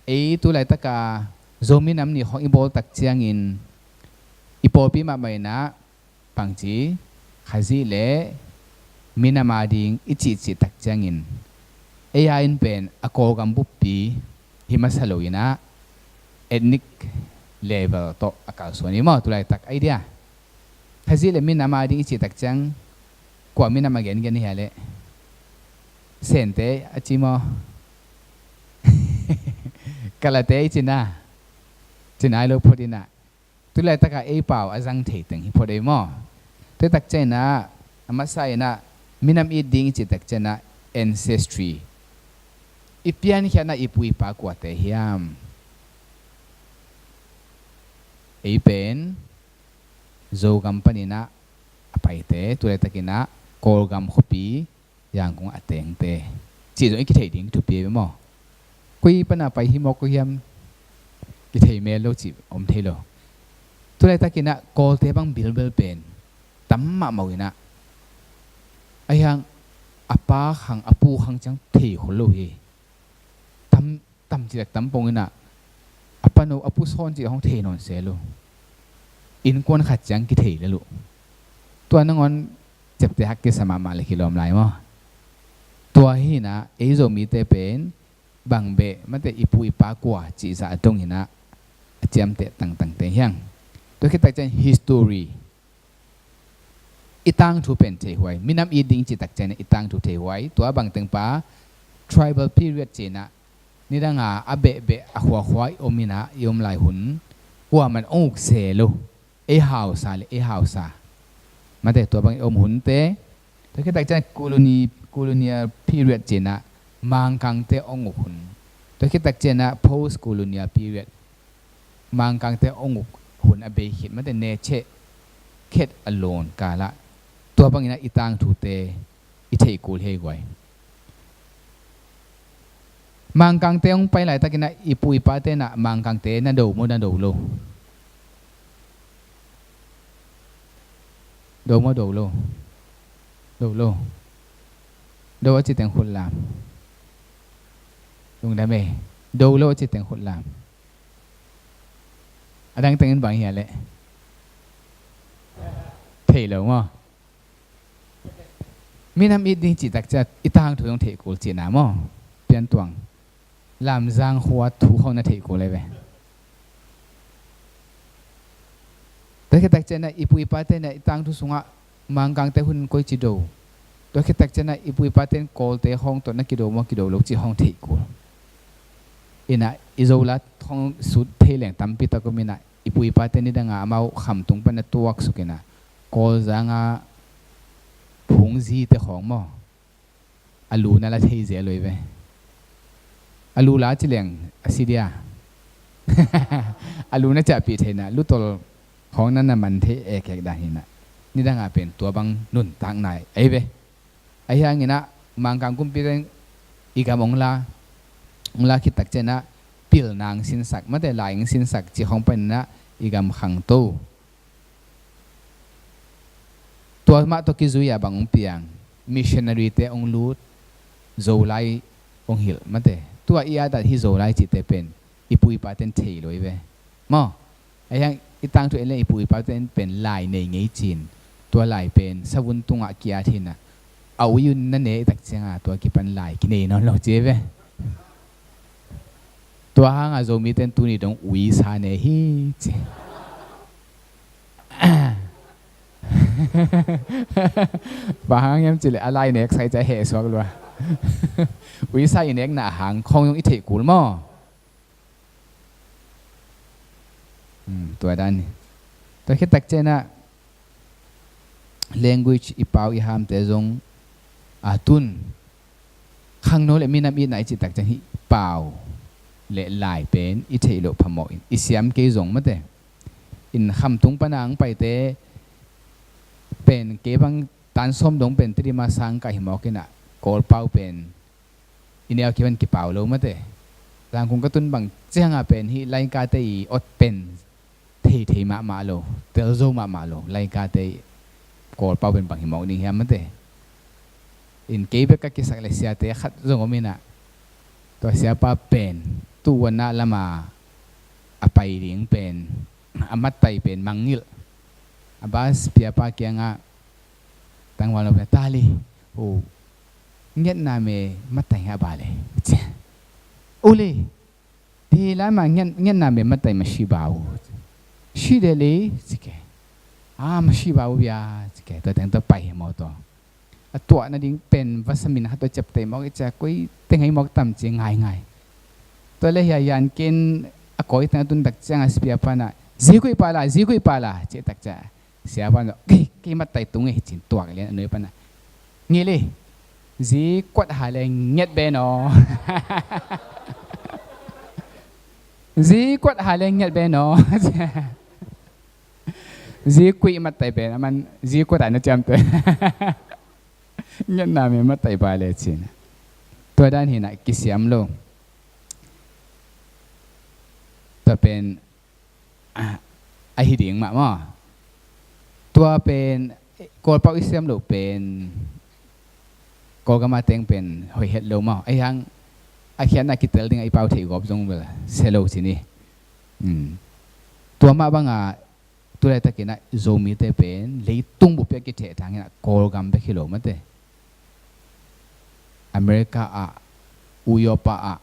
ei tu laitaka Zomi nam ni khawng i bawl tak ciangin i pawlpi mahmah inah bangci Khazih le minam a ding i cihcih tak ciangin ei a in pen a Kawlgam buppi hi masa lo inah ethnic level tawh a kalsuan i maw tu laitak idea. Khazih le minam a ding i cih tak ciang kua minam a gengen hi a le Sente a ci maw. Kalate i cina cina i lo phot inah tu laitaka ei pau a zang thei teng hi phot ei maw. Tua tak cianginah a masa inah minam it ding i cih tak cianginah ancestry i piankhiatna i pu i pa kuate hiam. Ei pen Zogam paninah a paite tu laitakinah Kawlgam khuapi Yangon a tengte cih zong i kithei ding thupi ve maw. Koi pana pai hi maw koi hiam kithei mel lo cih om thei lo. Tu laitakinah Kawlte bang bilbel pen tam mahmah inah ahi hang a pa khang a pu khang ciang thei khol lo hi. Tam tam cilek tam pong inah a pano a pu sawn cih hong thei nawn se lo. Innkuan khat ciang kithei le lo. Tua nangawn ciapte hak kisa mahmah le kilawm lai maw. Tua hinah ei Zomite pen bang beh mate i pu i pa kua cihzah a dong hinah a ciamteh tangtangte hiang. Tua khit tak ciang history i tangthu pen theihuai minam i ding cih tak ciang i tangthu theihuai tua bangteng pa tribal period cinah nidanga a behbeh a khuakhua i om inah i om lai hun kuaman ong uk se lo. Ei hausa le ei hausa mate tua bang i om hunte tua khit tak ciang colony colonial period cinah Mangkangte ong uk hun. Tua khit tak ciangin ah post colonial period, Mangkangte hong uk hun a bei khit mate, ne cheh khet a lawn kal ah tua bangin ah i tangthute i theih kul hi ei guai. Mangkangte hong pai laitakin ah i pu i pate in ah Mangkangte na do maw, na do lo? Do maw, do lo? Do lo. Do a ci teng khut lam. Lungdam e. Do lo a ci teng khut lam. A dang tengin bang hia leh? Thei lo maw? Minam it ding cih tak ciang i tangthu zong theih kul cihna maw? Piantuang Lamzang khua thu khawng na theih kul ei ve. Tua khit tak ciangin ah i pu i pate in ah i tangthu sungah Mangkangte hun koici do, tua khit tak ciangin ah i pu i pate in Kawlte khawng tawh na kido maw, kido lo cih khawng theih kul. In ah i Zola khawng sut thei leng tampi tak om in ah i pu i pate nidang a amau khamtung pan na tuaksuk in ah Kawlzang a phungzite khawng maw, a lu na la thei zel uh ei ve. A lu la ci leng a si dia. A lu na ciahpih thei in ah lutol khawng na na man thei ekek dan hi in ah nidang a pen tua bang nuntakna ei ve. Ahi hangin ah Mangkang kumpite in i gam hong la, hong la khit tak ciangin ah pilna hong sinsak mate, lai hong sinsak cih khawng panin ah i gam khangto. Tua mah tawh kizui a bang hong piang, missionaryte hong lut, Zolai hong hilh mate. Tua i adat hi Zolai cihte pen i pu i pate in thei lo ei ve maw? Ahi hang i tangthu en leng i pu i pate in pen lai nei ngei ci-in, tua lai pen savun tungah ki-at hi in ah, a ui un na ne i tak ciangin tua kipan lai kinei nawn lo ci ei ve. Tua hangin Zomite in tuni dong uisa ne hi ci. Bang hang hiam cih leh a lai nek sai ciang heh suak lua. Uisa i nekna hang khawng zong i theih kul maw? Hmm, tua dan hi. Tua khit tak ciangin ah language, i pau i hamte zong a tun. Khangno le minam itna i cih tak ciang hih pau le lai pen i theih loh phamawh in i siam kei zong mate. In khamtung pana hong paite pen kei bang tan sawm dong pen Tedim a sang ka hi mawk in ah Kawlpau pen i neu kipan kipau lo mate. Zangkung ka tun bang ciangin pen hih laikate i awt pen theithei mahmah lo, telzo mahmah lo, laikate Kawlpau pen bang hi mawk ding hiam mate. In kei bek ka kisak le siate khat zong om in ah, tua siapa pen tu-a na lama a pai ding pen a mattai pen mangngilh. A bas piapa kiangah tangval no pen, "Tali, oh, ngetna me mattai ngah ba le?" Ule, Di lai ma ngian, ngianna me matai ma shi ba uh. Shi de li, ci ke. A, ma shi ba uh bia, ci ke. Tua teng tua pai hi mawk tua. A tuah nading pen vasa min khat tua ciap tei mawk i cia, koi teng ahi mawk tam ci ngai ngai. Tua le hia yan ken a koi teng a tun tak ciang a sipia pana, zi kuih pala, zi kuih pala, ci tak cia. Siapa in, "Kei, kei matai tung e," ci-in tuak lian a nui pana. "Ngili, zi kuat ha le ngiat ben aw." "Zi kuat ha le ngiat ben aw." Zi kuih matai ben, aman zi kuat a na ciamte. "Ngiatna me matai ba le," ci-in. Tua dan hi na kisiam lo. Tua pen a, ahi ding mah maw. Tua pen, eh, Kawlpau i siam loh pen, Kawlgam a teng pen hoih het lo maw. Ahi hang, a khiatna kitel ding a i pau theih gawp zong bel sia lo ci ni. Hmm. Tua mah banga, tu laitakin a Zomite pen, leitung bup pia kithehthang in a Kawlgam bek hi lo mate. America ah, Uyopa ah,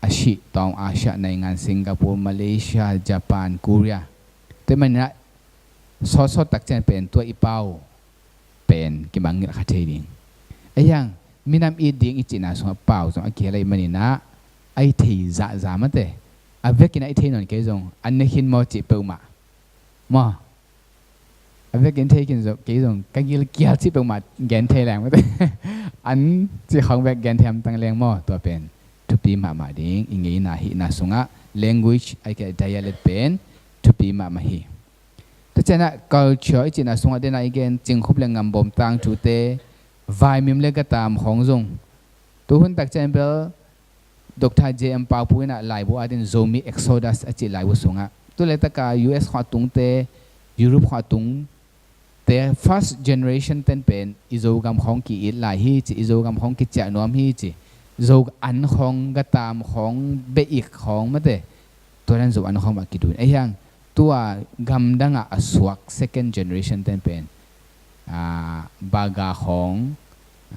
a sih tawm Asia naingan, Singapore, Malaysia, Japan, Korea. Tua manin ah sawtsawt tak ciang pen tua i pau pen kimangngilh kha thei ding. Ahi hang, minam it ding i cihna sungah pau zong a kihel ahih manin ah, a i thei zahzah mate. A vekin a i thei nawn kei zong, an ne khin maw cih peuhmah. Maw. A vekin thei khin zong, kei zong ka gilkial cih peuhmah gen thei leng mate. An cih khawng vek gen thei hamtang leng maw, tua pen. Thu thupi mahmah ding. I ngeina hihna sungah language, a kei dialect pen thupi mahmah hi. Tua ciangah culture i cihna sungah dena i gen Cingkhup le Ngambawm tangthute, vaimim le gatam khawng zong. Tu hun tak ciang bel Doctor J M Paupu inah laibu adin Zomi Exodus a cih laibu sungah, tu laitaka U S khua tungte, Europe khua tungte, first generation ten pen i Zogam khawng ki-it lai hi ci, i Zogam khawng kiciah nuam hi ci, Zo an khawng, gatam khawng, beh-ik khawng mate, tua dan Zo an khawng mah kidun. Ahi hang tua gamdangah a suak second generation ten pen, ah, burger khawng,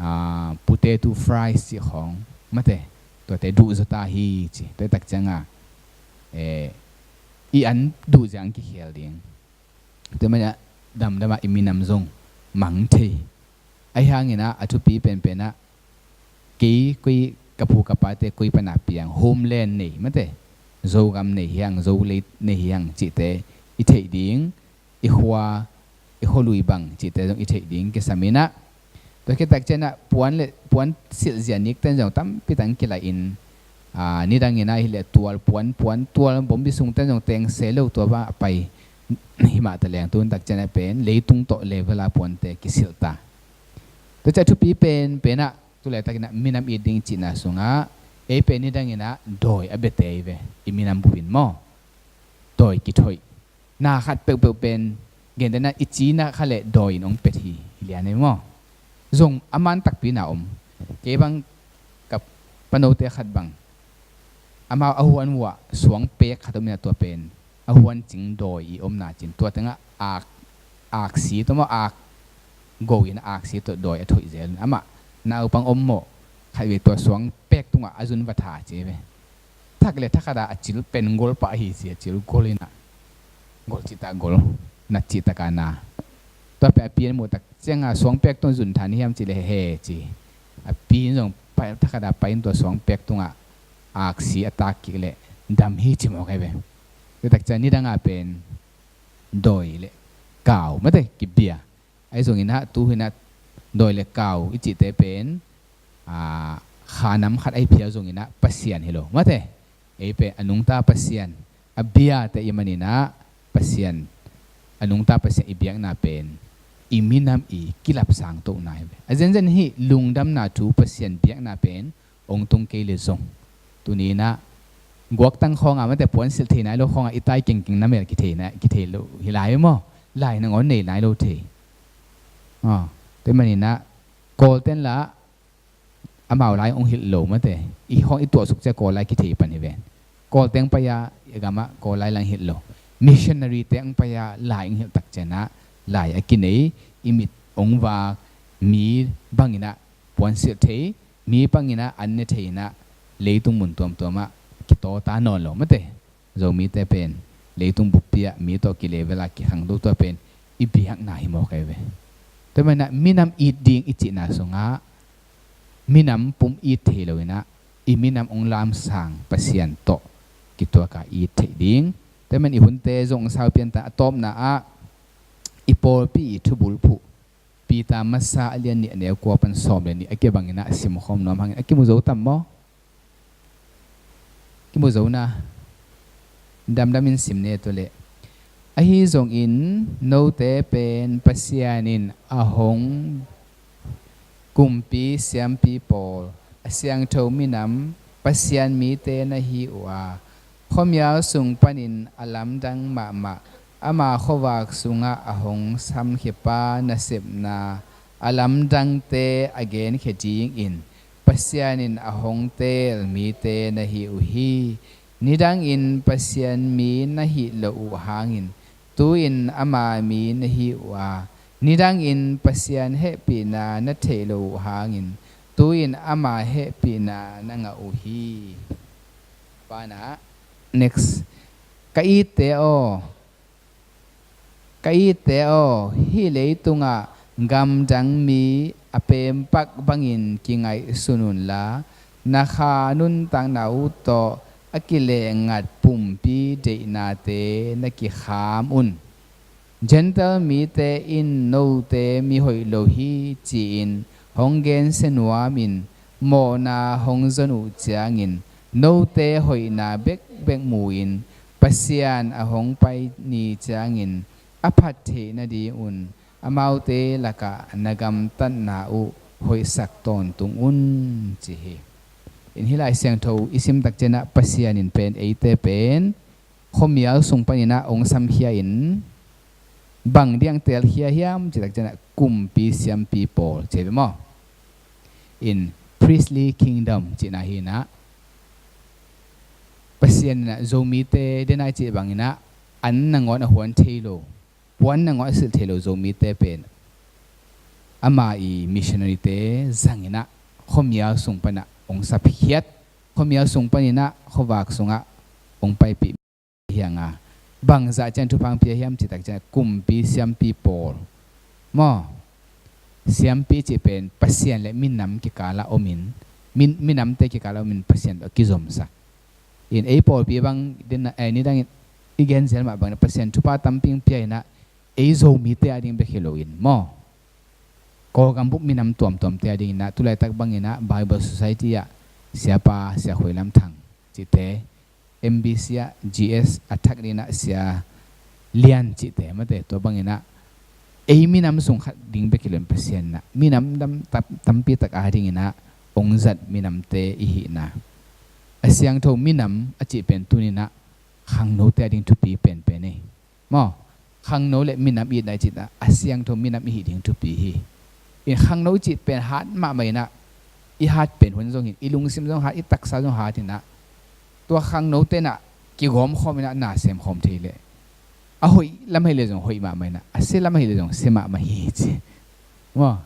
ah, potato fries cih khawng mate, tuate duh zaw ta hi ci. Tua tak ciangah, eh, i an duh ziang kikhel ding. Tua manah damdamah i minam zong mang thei. Ahi hanginah a thupi penpenah kei koi ka pu ka pate koi pana piang, homeland nei mate, Zogam nei hiang, Zolei nei hiang cihte i theih ding, i khua, i khualui bang cihte zong i theih ding kisam inah. Tua khit tak ciangah puan le puan silh zia nikten zong tampi tang kilaih in, ah, nidanginah hileh tual puan, puan tual bombi sungten zong tengse lo tua bang a pai. Himah taleng tun tak ciangah pen leitung tawh level a puante kisilh ta. Tua ciah thupi penpenah tu laitakinah minam it ding cihna sungah ei pen nidanginah dawi a bia tei ve. I minam bupin maw, dawi kithoih. Na khat peuhpeuh pen gentehna i cina kha le dawi in hong pet hi, hi lian ei maw. Zong a man takpi na om. Kei bang ka panote khat bang, amau a huan uah suang pek khat om inah tua pen a huan cing dawi i omna cin tua tengah ak, aksi tawh maw, ak go in aksi tawh dawi a thoih zel. Amah naupang om maw, khatvei tua suang pek tungah a zun va tha ci ve. Thak le thakhat a cil pen gol pah hi ci, a cil gol inah, gol cihtak gol, nat cihtak a na. Tua pen a pi an muh tak ciangah suang pek tung zun tha ni hiam ci le he ci. A pi in zong pai, thakhat a pai in tua suang pek tungah aksi a tak kik le dam hi ci mawk ai ve. Tua tak ciang nidangah pen dawi le kau mate kibia. Ahi zonginah tu hinah dawi le kau i cihte pen, ah, khanam khat ahi phial zonginah Pasian hi lo mate. Ei pen a nungta Pasian, a biate i maninah Pasian, a nungta Pasian i biakna pen i minam i kilapsang tohna hi ve. A zenzen hih lungdamna thu Pasian biakna pen hong tung kei le zong, tuninah guaktang khawnga mate puan silh thei nai lo khawnga i tai kengkeng na mel kithei na, kithei lo hi lai maw? Lai nangawn nei nai lo thei. Ah, tua maninah Kawlten lah amau lai hong hilh lo mate, i hong i tuahsuk ciah Kawl lai kithei pan hi ven. Kawlteng pai-a i gamah Kawl lai lang hilh lo. Missionary teng pai-a lai hong hilh tak cianah lai a kinei, i mit hong vak, mi banginah puan silh thei, mi banginah an ne thei inah leitung mun tuamtuamah kitawta nawn lo mate. Zomite pen leitung buppi ah mi tawh kilevel a kikhang tua pen i biakna hi mawk ai ve. Tua manah minam it ding i cihna sungah minam pum it thei lo inah i minam hong lamsang Pasian tawh kituaka it theih ding. Tua man i hunte zong saupian ta a tawpna ah i pawlpi i thubulphuh Peter masa a lian nih a neu kua pan sawm le nih a kibangin a simkhawm nuam hangin a kimu zo tam maw? Kimu zo na. Damdamin sim ne tua leh. Ahi zongin note pen Pasian in a hong kumpi siampi pawl, a siangtho minam, Pasian mite na hi uh a, khuamial sung panin a lamdang mahmah, ama khuavak sungah a hong samkhia pa nasepna a lamdangte a genkhia dingin Pasian in a hong teel mite na hi uh hi. Nidangin Pasian mi na hih loh uh hangin tu-in ama mi na hi uh a, nidangin Pasian hehpihna na theih loh uh hangin tu-in ama hehpihna na ngah uh hi. Banah next. Ka itte aw, ka itte aw, hih leitungah gamdang mi a pempak bangin kingaihsun unla, na kha nuntakna uh tawh a kilehngat pumpi deihnate na kikham un. Gentile mite in note mihoih lo hi ci-in hong gensia nuamin mawhna hong zon uh ciangin Note hoihna bekbek mu-in Pasian a hong pai ni ciangin a phat theih nadingun amaute lakah na gamtatna uh hoihsak tawntung un, ci hi. In hih Lai Siangtho i sim tak ciangin ah Pasian in pen eite pen khuamial sung panin ah hong samkhia in bang ding telkhia hiam cih tak ciangin ah kumpi siampi pawl ci hi ve maw? In priestly kingdom cihna hi in ah Pasian in ah Zomite den a i cih bangin ah an nangawn a huan thei lo, puan nangawn a silh thei lo Zomite pen ama i missionary-te zangin ah khuamial sung pan ah hong sapkhiat, khuamial sung panin ah khuavak sungah hong paipih hi hang a, bangzah ciang thupha hong pia hiam cih tak ciang kumpi siampi pawl maw? Siampi cih pen Pasian le minam kikalah omin, min, minamte kikalah omin Pasian tawh kizomsak. In ei pawlpi bang den a, eh, nidangin i gen zel mah bangin Pasian thupha tampi hong pia in ah ei Zomite a ding bek hi loin maw? Kawlgam bup minam tuamtuamte a dingin ah tulaitak bangin ah Bible Society ah Siapa Sia Khuai Lam Thang cihte, M B C ah G S a thak dingin ah Sia Lian cihte mate, tua bangin ah ei minam sung khat ding bek hi loin Pasian in ah minam dam tam, tampi tak a dingin ah hong zat minamte i hihna. A siangtho minam a cih pen tuni in ah khangnote a ding thupi penpen hi. Maw, khangno le minam i hihna i cih tak a siangtho minam i hih ding thupi hi. In khangno i cih pen hat mahmah in ah i hat pen hun zong hi in, i lungsim zong hat, i taksa zong hat in ah tua khangnote in ah kigawmkhawm in ah na semkhawm thei leh a hoih lam ahih leh zong hoih mahmah in ah a sia lam ahih leh zong sia mahmah hi ci. Maw,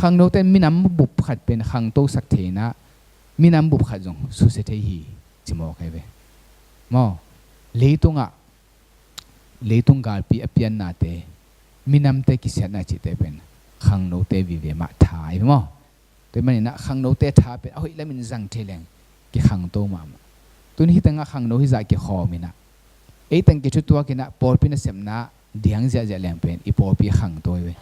khangnote in minam bup khat pen khangtosak thei in ah minam bup khat zong susia thei hi ci mawk hi ve. Maw, leitungah leitung galpi a piannate, minamte kisiatna cihte pen khangnote vive mah tha hi maw? Tua ahih manin ah khangnote tha pen a hoih lamin zang thei leng kikhangto mahmah. Tun hi tengah khangno hizah kikhawm in ah ei teng kithutuak in ah pawlpi nasepna diang ziahziah leng pen i pawlpi khangto hi ve.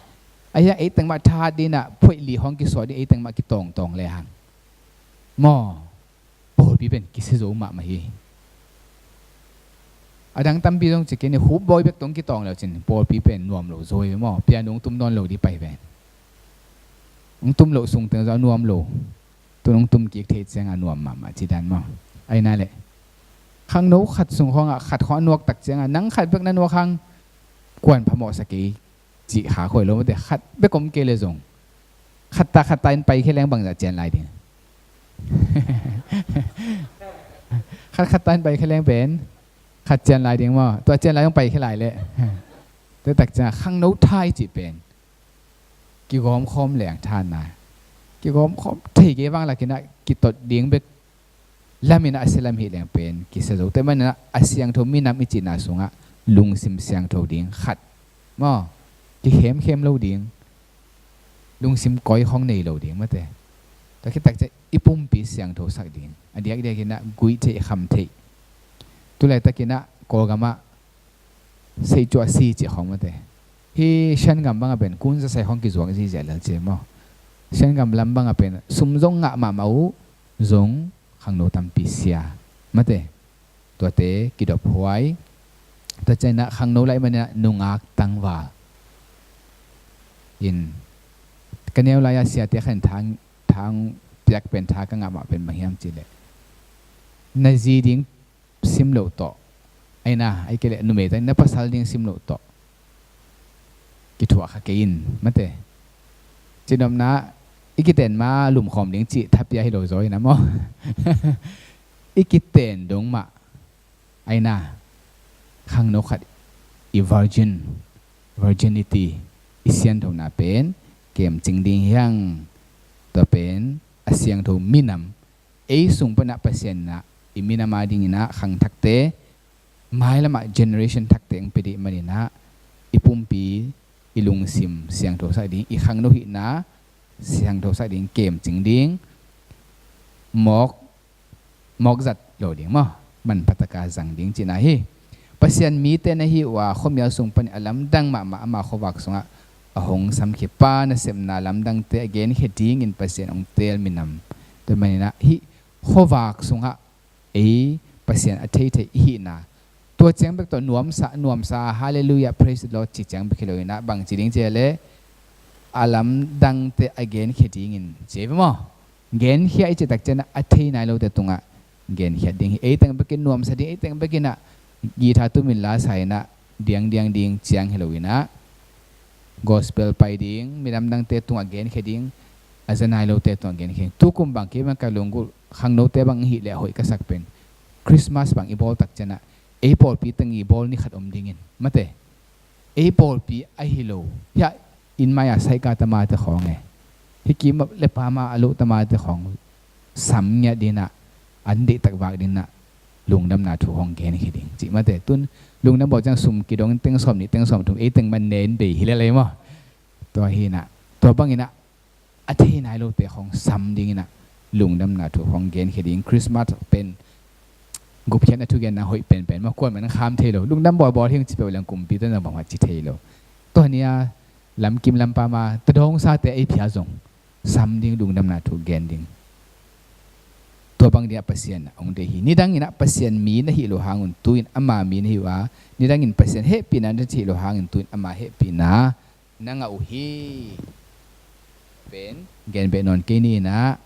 Ahi hang ei teng mah thahat ding in ah phoih li hong kisawh ding, ei teng mah kitawngtawng le hang maw, pawlpi pen kisia zo mahmah hi. A dang tampi zong ci kei ni, hupbawi bek tawh kitawng le uh cin pawlpi pen nuam lo zaw hi maw? Piano hong tum nawn lo ding pai pen, hong tum loh sung teng zong a nuam lo, tun hong tum kik thei ciangah nuam mahmah ci dan maw? Ahi na leh khangno khat sung khawngah khat khawng a nuak tak ciangah nang khat bek na nuak hang kuan phamawhsa kei cih kha khuai lo mate, khat bek om kei le zong khat ta khat ta in pai khia leng bangzah cian lai ding? Khat khat ta in pai khia leng pen khat cian lai ding maw? Tua cian lai zong pai khia lai leh. Tua tak ciang khangno tha i cih pen kigawmkhawm leng tha na, kigawmkhawm thei kei vang lakin ah kitot ding bek lamin ah a sia lam hi leng pen kisia zo. Tua ahih manin ah a siangtho minam i cihna sungah lungsim siangtho ding khat maw, kikhemkhem lo ding, lungsim kawi khawng nei lo ding mate. Tua khit tak ciang i pumpi siangthosak ding, a diakdiakin ah guih theih kham theih. Tulaitak in ah Kawlgam ah sei cuah si cih khawng mate. Hih Shan gam bangah pen kun za sai khawng kizuak ziahziah lel ci maw? Shan gam lam bangah pen sum zong ngah mahmah uh, zong khangno tampi sia mate. Tuate kidop huai. Tua ciang ah khangno lai manin ah nungak tangval in ka neu lai-a siate khat in thang, thang piak pen tha ka ngah mah pen bang hiam cih leh na zi ding sim loh tawh, ahi na, ahih kei leh numei teng na pasal ding sim loh tawh kithuah kha kei in mate. Cihnopna, i kiten ma lumkhawm ding cih thapia hi lo zaw in ah maw? I kiten dong mah, ahi na, khangno khat i virgin, virginity i sianthona pen kemcing ding hi hang. Tua pen a siangtho minam, ei sung panah Pasian in ah i minam a dingin ah khangthakte, mailamah generation thakte hong pia ding manin ah i pumpi, i lungsim siangthosak ding, i khangno hihna siangthosak ding, kemcing ding, mawk, mawkzat lo ding maw, manpha taka zang ding cihna hi. Pasian mite na hi uh a, khuamial sung panin a lamdang mahmah ama khuavak sungah a hong samkhia pa nasepna lamdangte a genkhia dingin Pasian hong teel minam. Tua manin ah hih khuavak sungah ei Pasian a thei thei i hihna. Tua ciang bek tawh nuamsa nuamsa, hallelujah, praise the Lord ci ciang bek hi lo inah, bang ci ding ci a le a lamdangte a genkhia dingin ci a ve maw. Genkhia i cih tak cianah a thei nai lote tungah genkhia ding hi. Ei teng bekin nuamsa ding, ei teng bekinah guitar tumin lasa inah diangdiang ding ciang hi lo inah, gospel pai ding, mi lamdangte tungah genkhia ding, a za nai lote tungah genkhia ding. Tukum bang kei bang ka lunggulh khangnote bang hi leh a hoih ka sak pen Christmas bang i bawl tak cianah ei pawlpi teng i bawl ni khat om dingin mate. Ei pawlpi ahi lo, hiah inn mai-ah saika tamate khawng e, hi kim le pama a lo tamate khawng sam ngiat dinah, an deihtak vak dinah lungdamna thu hong gen hi ding cih mate. Tun lungdam bawl ciang sum kidongin teng sawm nih teng sawm thum ei teng man nen bei hi lelei maw. Tua hinah, tua banginah a thei nai lote khawng sam dinginah lungdamna thu hong genkhia ding. Christmas pen gupkhiatna thugenna hoih penpen maw, kuan man kham thei lo. Lungdam bawlbawl hing ci peuh leng kumpite na bangmah ci thei lo. Tua nia lamkim lampama tadawngsate ei phia zong sam ding, lungdamna thu gen ding. Tua bang dinah Pasian hong deih hi. Nidanginah Pasian mi na hih lo hangun tu-in ama mi na hi uh a, nidangin Pasian hehpihna na hih lo hangin tu-in ama hehpihna na ngah uh hi. Pen gen beh nawn kei ni inah,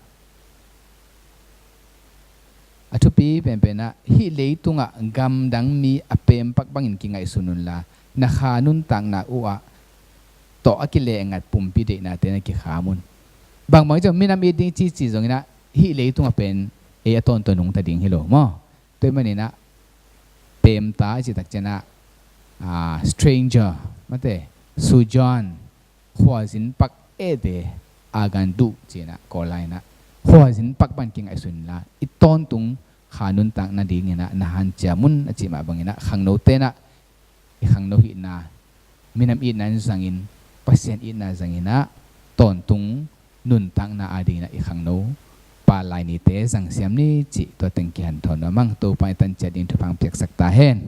a thupi penpenah hih leitungah gamdang mi a pempak bangin kingaihsun unla, na kha nuntakna uhah tawh a kilengat pumpi deihnate na kikham un. Bangbang ciang minam it ding cici zonginah hih leitungah pen ei a tawntung nungta ding hi lo maw. Tua ahih maninah pemta a cih tak cianah, ah, stranger mate, sojourn, khuazin pak ete, agandu cinah Kawl lai-inah khuazin pak bang kingaihsun inla, i tawntung kha nuntak nadinginah na hanciam un a cih mah banginah khangno tenah i khangno hihna, minam itna in zangin, Pasian itna zanginah tawntung nuntakna adinginah i khangno pal lai nite zangsiam ni cih tua teng kihanthawn nuam ang. Topa in tanciat ding thupha hong piaksak ta hen.